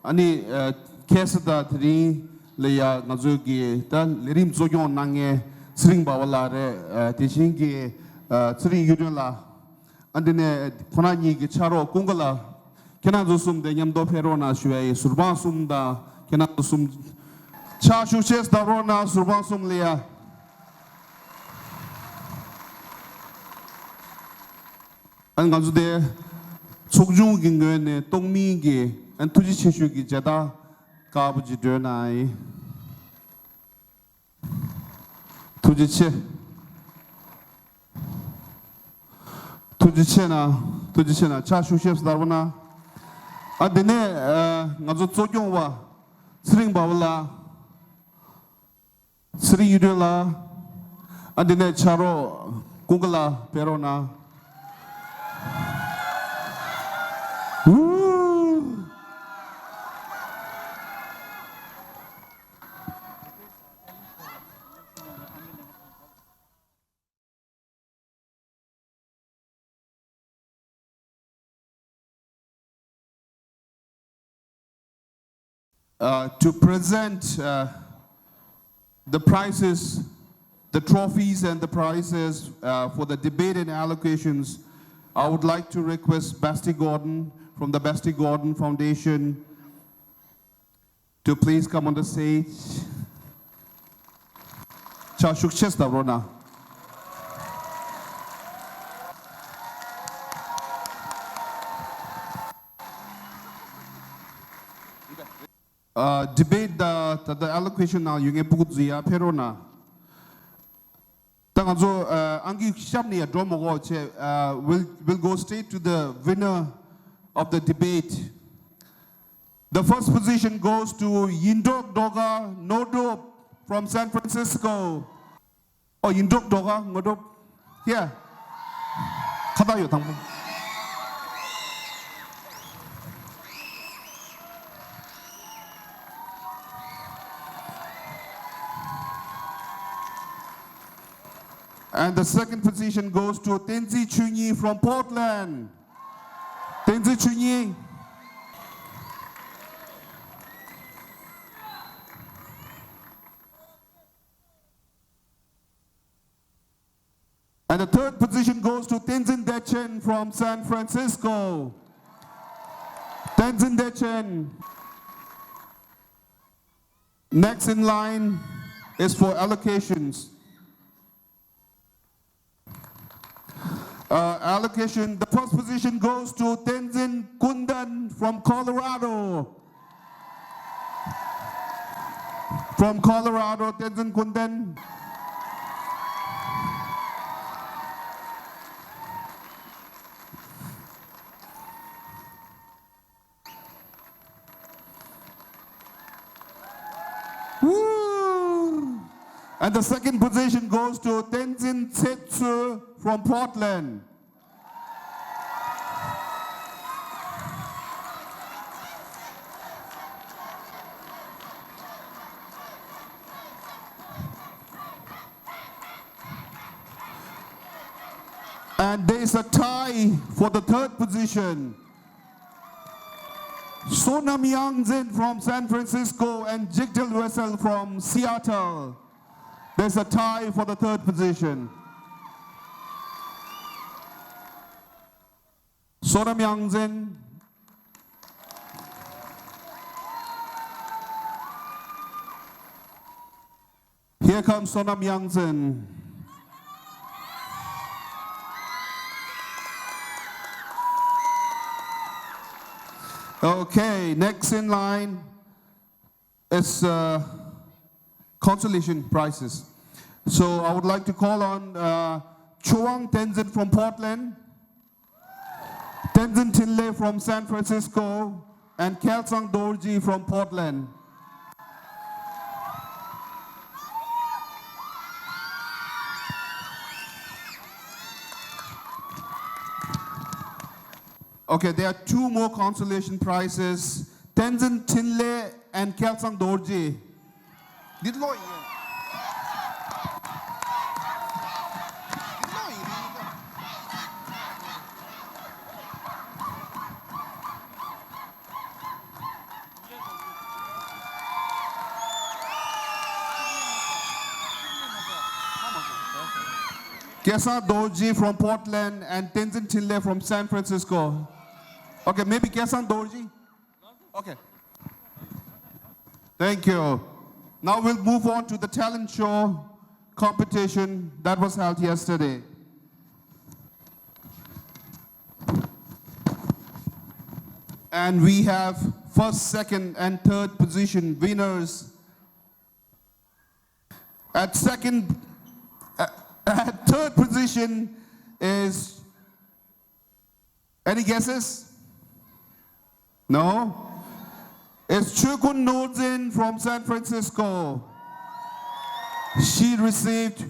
ཨ་ནི་ཨ། ཁ་སང་དང་དེ་རིང་ལ་ཡ་ང་ཚོའི་གི་ད་ལས་རིམ་གཙོ་སྐྱོང་གནང་མཁན་ཚེ་རིང་འབའ་བ་ལགས་རེད། ཨ། དེ་བཞིན་གྱི་ཨ། ཚེ་རིང་གཡུ་སྒྲོན་ལགས། ཨ། འདི་ནས་ཁོ་རང་གཉིས་ཀྱི་ཕྱག་རོགས་ཀུན་དགའ་ལགས། ཁྱེད་རང་ཚོ་གསུམ་དེ་མཉམ་དུ་ཕེབས་རོགས་གནང་ཞུ་ཡ་ཡིན། ཟུར་དཔང་གསུམ་དང་ཁྱེད་རང་ཚོ་གསུམ་ཕྱག་ཤུགས་ཆེ་བརྡབ་རོགས་གནང་། ཟུར་དཔང་གསུམ་ལ་ཡ། ཨ། ང་ཚོ་དེ་ཚོགས་ཆུང་གི་ངོས་ནས་སྟོང་མིན་གྱི་ཨ། ཐུགས་རྗེ་ཆེ་ཞུ་གི་མཇལ་དར་དཀར་པོ་ཅིག་སྒྲོན་གནང་ཡིན། ཐུགས་རྗེ་ཆེ། ཐུགས་རྗེ་ཆེ་གནང་། ཐུགས་རྗེ་ཆེ་གནང་། ཕྱག་ཤུགས་ཆེ་བརྡབ་རོགས་གནང་། ཨ། དེ་ནས་ཨ། ང་ཚོ་གཙོ་སྐྱོང་བ་ཚེ་རིང་འབའ་བ་ལགས། ཚེ་རིང་གཡུ་སྒྲོན་ལགས། ཨ། དེ་ནས་ཕྱག་རོགས་ཀུན་དགའ་ལགས་ཕེབས་རོགས་གནང་། ཨུ། Uh, to present uh, the prizes, the trophies and the prizes uh, for the debate and allocations, I would like to request Basti Gordon from the Basti Gordon Foundation to please come on the stage. ཕྱག་ཤུགས་ཆེ་ཙམ་རོགས་གནང་། ཨ། debate དང་ད་ལྟ་allocation ནང་ཡོད་མཁན་ཕྲུ་གུ་ཚོ་ཡར་ཕེབས་རོགས་གནང་། ད་ང་ཚོ་ཨ་ཨང་ཀི་གཤམ་ནས་ཡར་འགྲོ་མི་དགོས་བྱས། ཨ། we'll, we'll go straight to the winner of the debate. The first position goes to Yindok Doga Nodop from San Francisco. Oh, Yindok Doga Nodop. Here. ཁ་བཏགས་ཡོད་དང་པོ། And the second position goes to Tenzin Chunyi from Portland. Tenzin Chunyi. And the third position goes to Tenzin Dechen from San Francisco. Tenzin Dechen. Next in line is for allocations. Uh, allocation, the first position goes to Tenzin Kunden from Colorado. From Colorado, Tenzin Kunden. Woo! And the second position goes to Tenzin Tsetsu from Portland. And there's a tie for the third position. Sonam Yangzin from San Francisco and Jigdal Wessel from Seattle. There's a tie for the third position. Sonam Yangzin. Here comes Sonam Yangzin. Okay, next in line is uh, consolation prizes. So I would like to call on uh, Chowang Tenzin from Portland, Tenzin Thinley from San Francisco, and Kelsang Dorji from Portland. Okay, there are two more consolation prizes. Tenzin Thinley and Kelsang Dorji. འདི་ལོ་ཡིན། འདི་ལོ་ཡིན། Kelsang Dorji from Portland and Tenzin Thinley from San Francisco. Okay, maybe Kelsang Dorji. Okay. Thank you. Now we'll move on to the talent show competition that was held yesterday. And we have first, second, and third position winners. At second, uh, at third position is, any guesses? No? It's Chukun Nozin from San Francisco. She received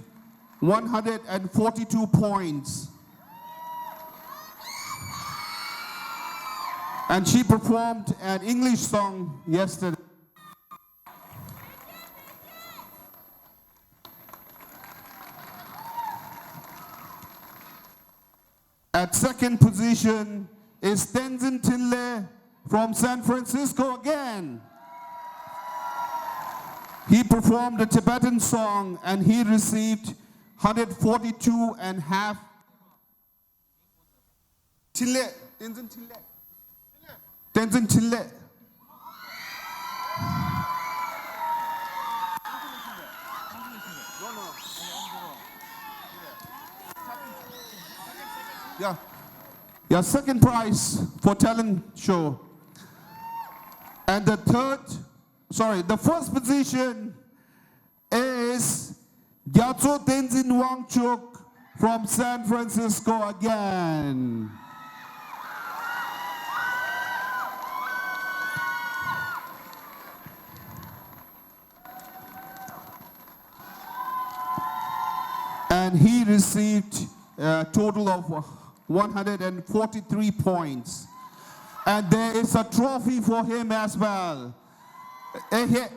one hundred forty-two points. And she performed an English song yesterday. At second position is Tenzin Thinley from San Francisco again. He performed a Tibetan song and he received one hundred forty-two and half. འཕྲིན་ལས། བསྟན་འཛིན་འཕྲིན་ལས། བསྟན་འཛིན་འཕྲིན་ལས། Yeah. Yeah, second prize for talent show. And the third, sorry, the first position is Gyatso Tenzin Wangchuk from San Francisco again. And he received a total of one hundred forty-three points. And there is a trophy for him as well. Eh, he-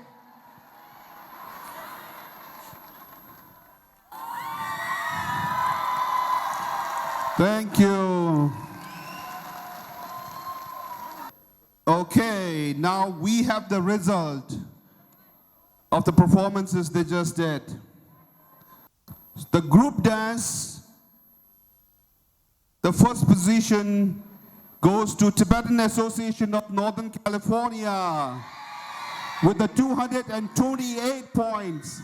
Thank you. Okay, now we have the result of the performances they just did. The group dance, the first position goes to Tibetan Association of Northern California with the two hundred twenty-eight points.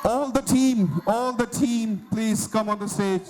All the team, all the team, please come on the stage.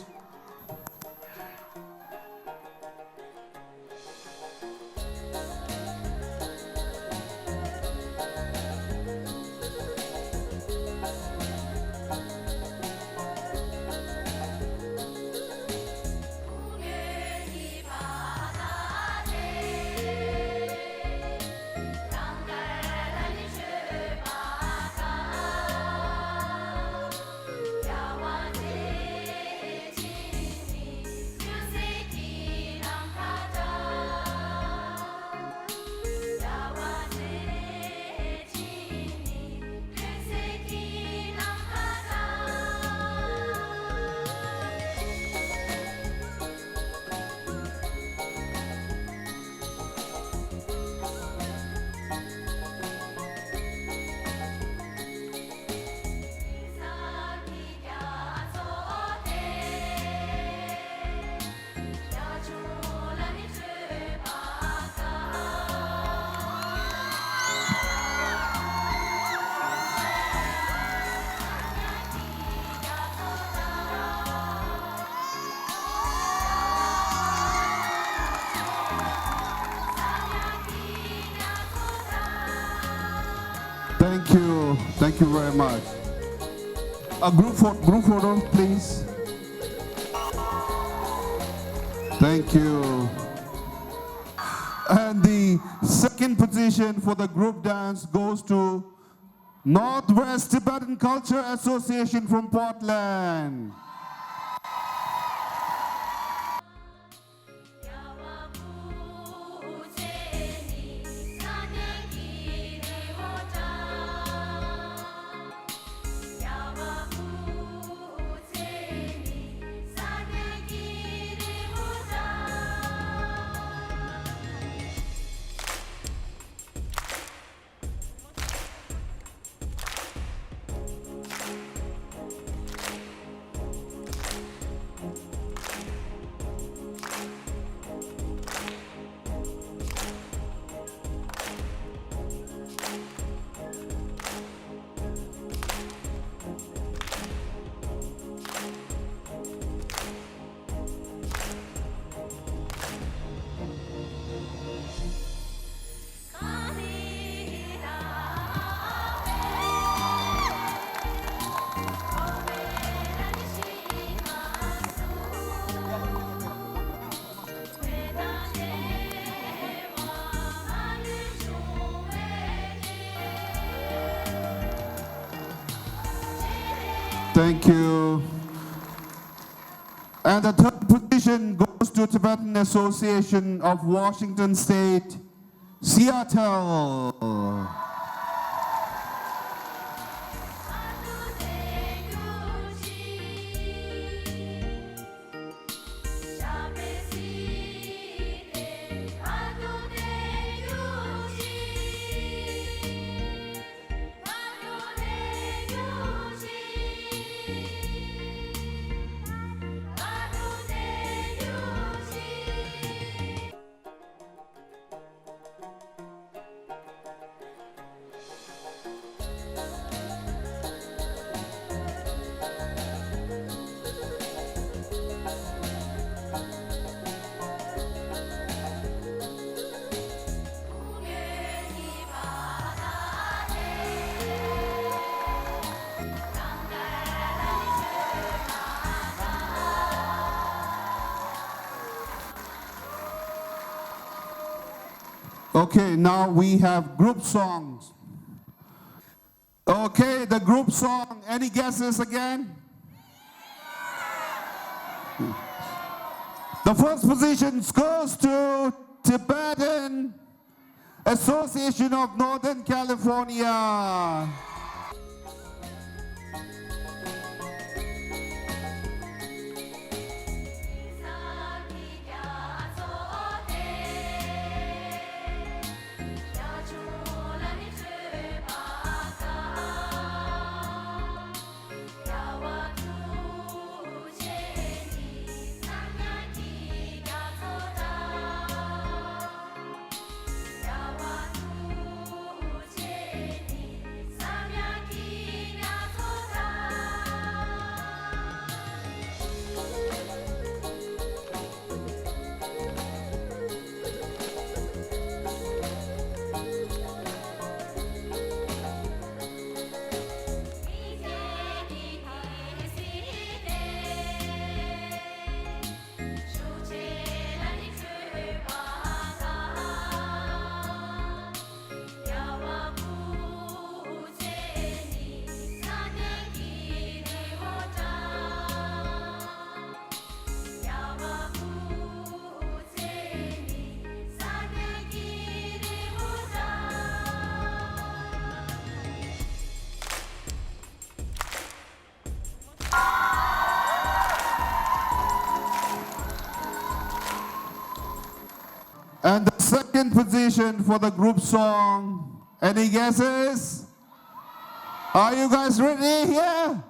Thank you. Thank you very much. A group pho-, group photo, please. Thank you. And the second position for the group dance goes to Northwest Tibetan Culture Association from Portland. Thank you. And the third position goes to Tibetan Association of Washington State, Seattle. Okay, now we have group songs. Okay, the group song. Any guesses again? The first position goes to Tibetan Association of Northern California. And the second position for the group song, any guesses? Are you guys ready here?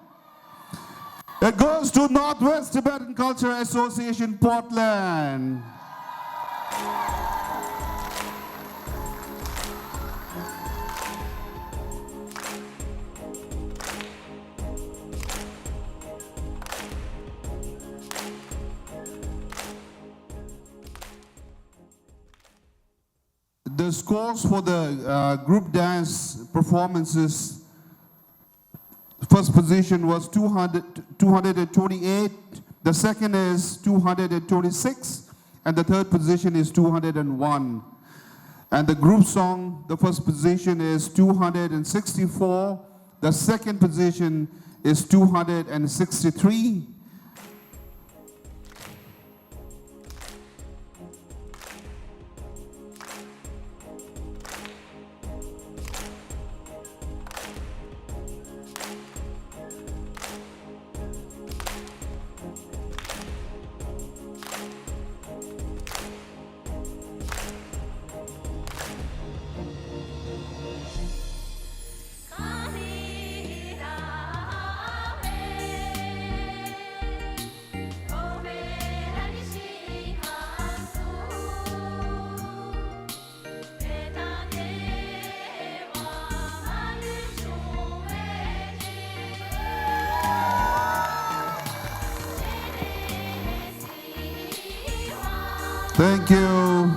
It goes to Northwest Tibetan Culture Association, Portland. The scores for the uh, group dance performances. First position was two hundred, two hundred twenty-eight. The second is two hundred twenty-six. And the third position is two hundred one. And the group song, the first position is two hundred sixty-four. The second position is two hundred sixty-three. Thank you.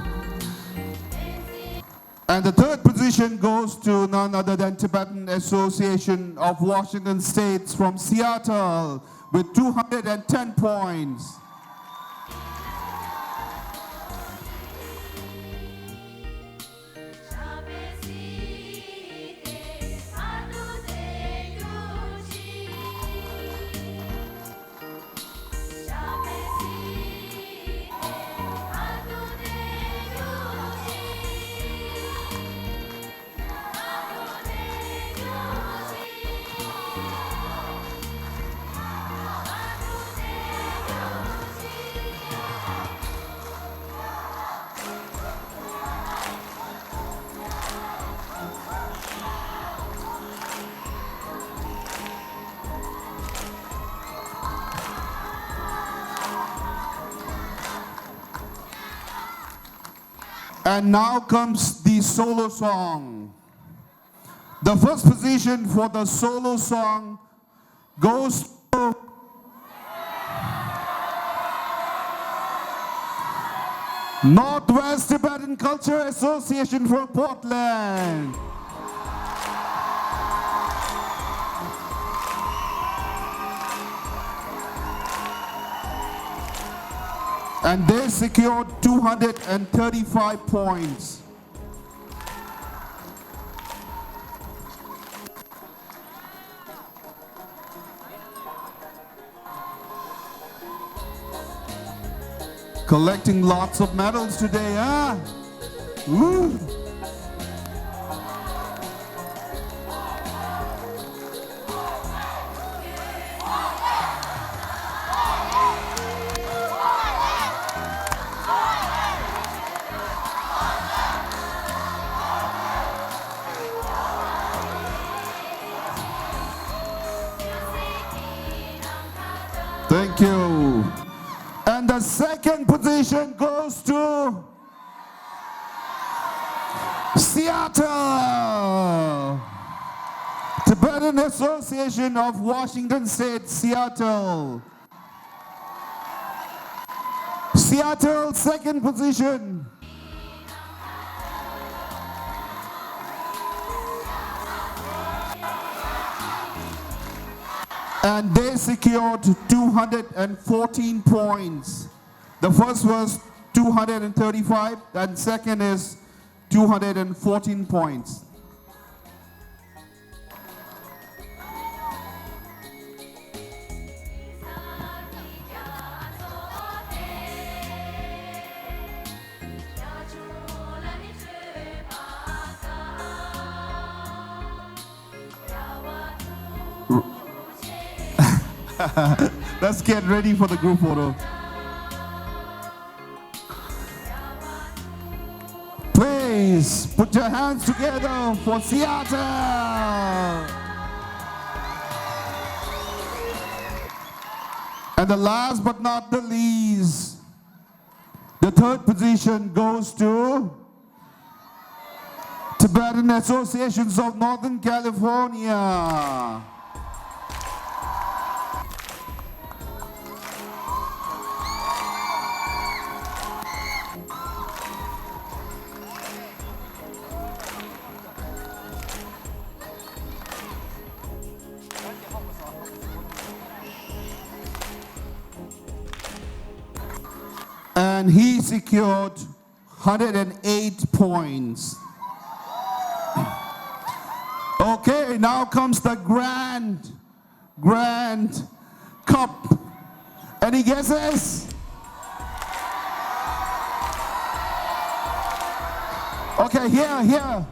And the third position goes to none other than Tibetan Association of Washington States from Seattle with two hundred ten points. And now comes the solo song. The first position for the solo song goes to Northwest Tibetan Culture Association from Portland. And they secured two hundred thirty-five points. Collecting lots of medals today, huh? Woo! Thank you. And the second position goes to Seattle, Tibetan Association of Washington State, Seattle. Seattle, second position. And they secured two hundred fourteen points. The first was two hundred thirty-five, and second is two hundred fourteen points. Let's get ready for the group photo. Please put your hands together for Seattle. And the last but not the least, the third position goes to Tibetan Associations of Northern California. And he secured hundred and eight points. Okay, now comes the grand, grand cup. Any guesses? Okay, here, here.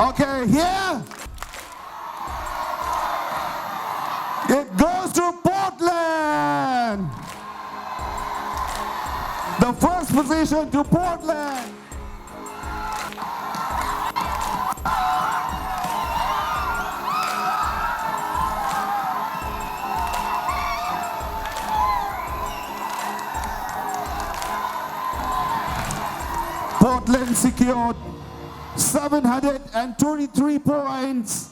Okay, here. It goes to Portland. The first position to Portland. Portland secured seven hundred and twenty-three points,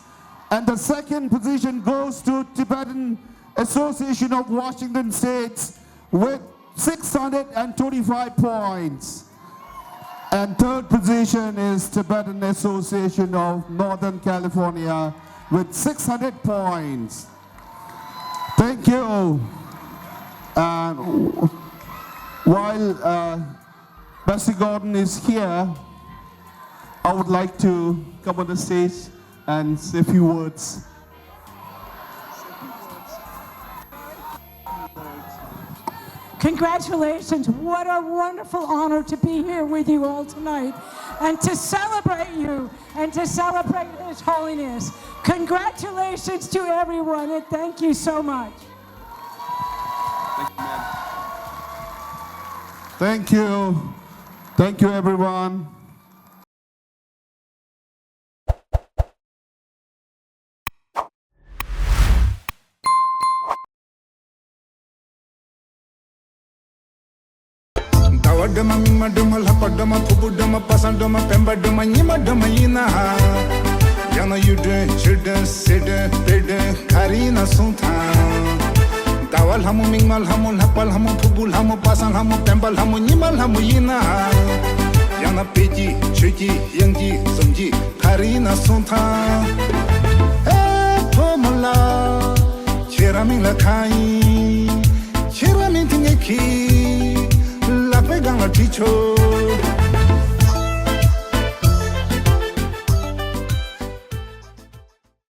and the second position goes to Tibetan Association of Washington States with six hundred and twenty-five points. And third position is Tibetan Association of Northern California with six hundred points. Thank you. And while uh, Bessie Gordon is here, I would like to come on the stage and say a few words. Congratulations. What a wonderful honor to be here with you all tonight and to celebrate you and to celebrate His Holiness. Congratulations to everyone and thank you so much. Thank you. Thank you, everyone. ཟླ་བ་སྒྲོལ་མ་མིག་དམར་སྒྲོལ་མ་ལྷག་པ་སྒྲོལ་མ་ཕུར་བུ་སྒྲོལ་མ་པ་སངས་སྒྲོལ་མ་སྤེན་པ་སྒྲོལ་མ་ཉི་མ་སྒྲོལ་མ་ཡིན་ན། ཡང་ན་གཡུ་སྒྲོན་ཆུ་སྒྲོན་སེ་སྒྲོན་སྤེ་སྒྲོན་ག་རེ་ཡིན་ན་གསུང་དང་། ཟླ་བ་ལྷ་མོ་མིག་དམར་ལྷ་མོ་ལྷག་པ་ལྷ་མོ་ཕུར་བུ་ལྷ་མོ་པ་སངས་ལྷ་མོ་སྤེན་པ་ལྷ་མོ་ཉི་མ་ལྷ་མོ་ཡིན་ན། ཡང་ན་དཔལ་གྱི་ཆོས་ཀྱི་དབྱངས་ཀྱི་ཟུམ་གྱི་ག་རེ་ཡིན་ན་གསུང་དང་། ཨེ་ཕོ་མོ་ལ་ཁྱེད་རང་མིང་ལ་གང་ཡིན། ཁྱེད་རང་མིང་དེ་ངེད་ཀྱི་ལག་པའི་སྒང་ལ་བྲིས་ཆོག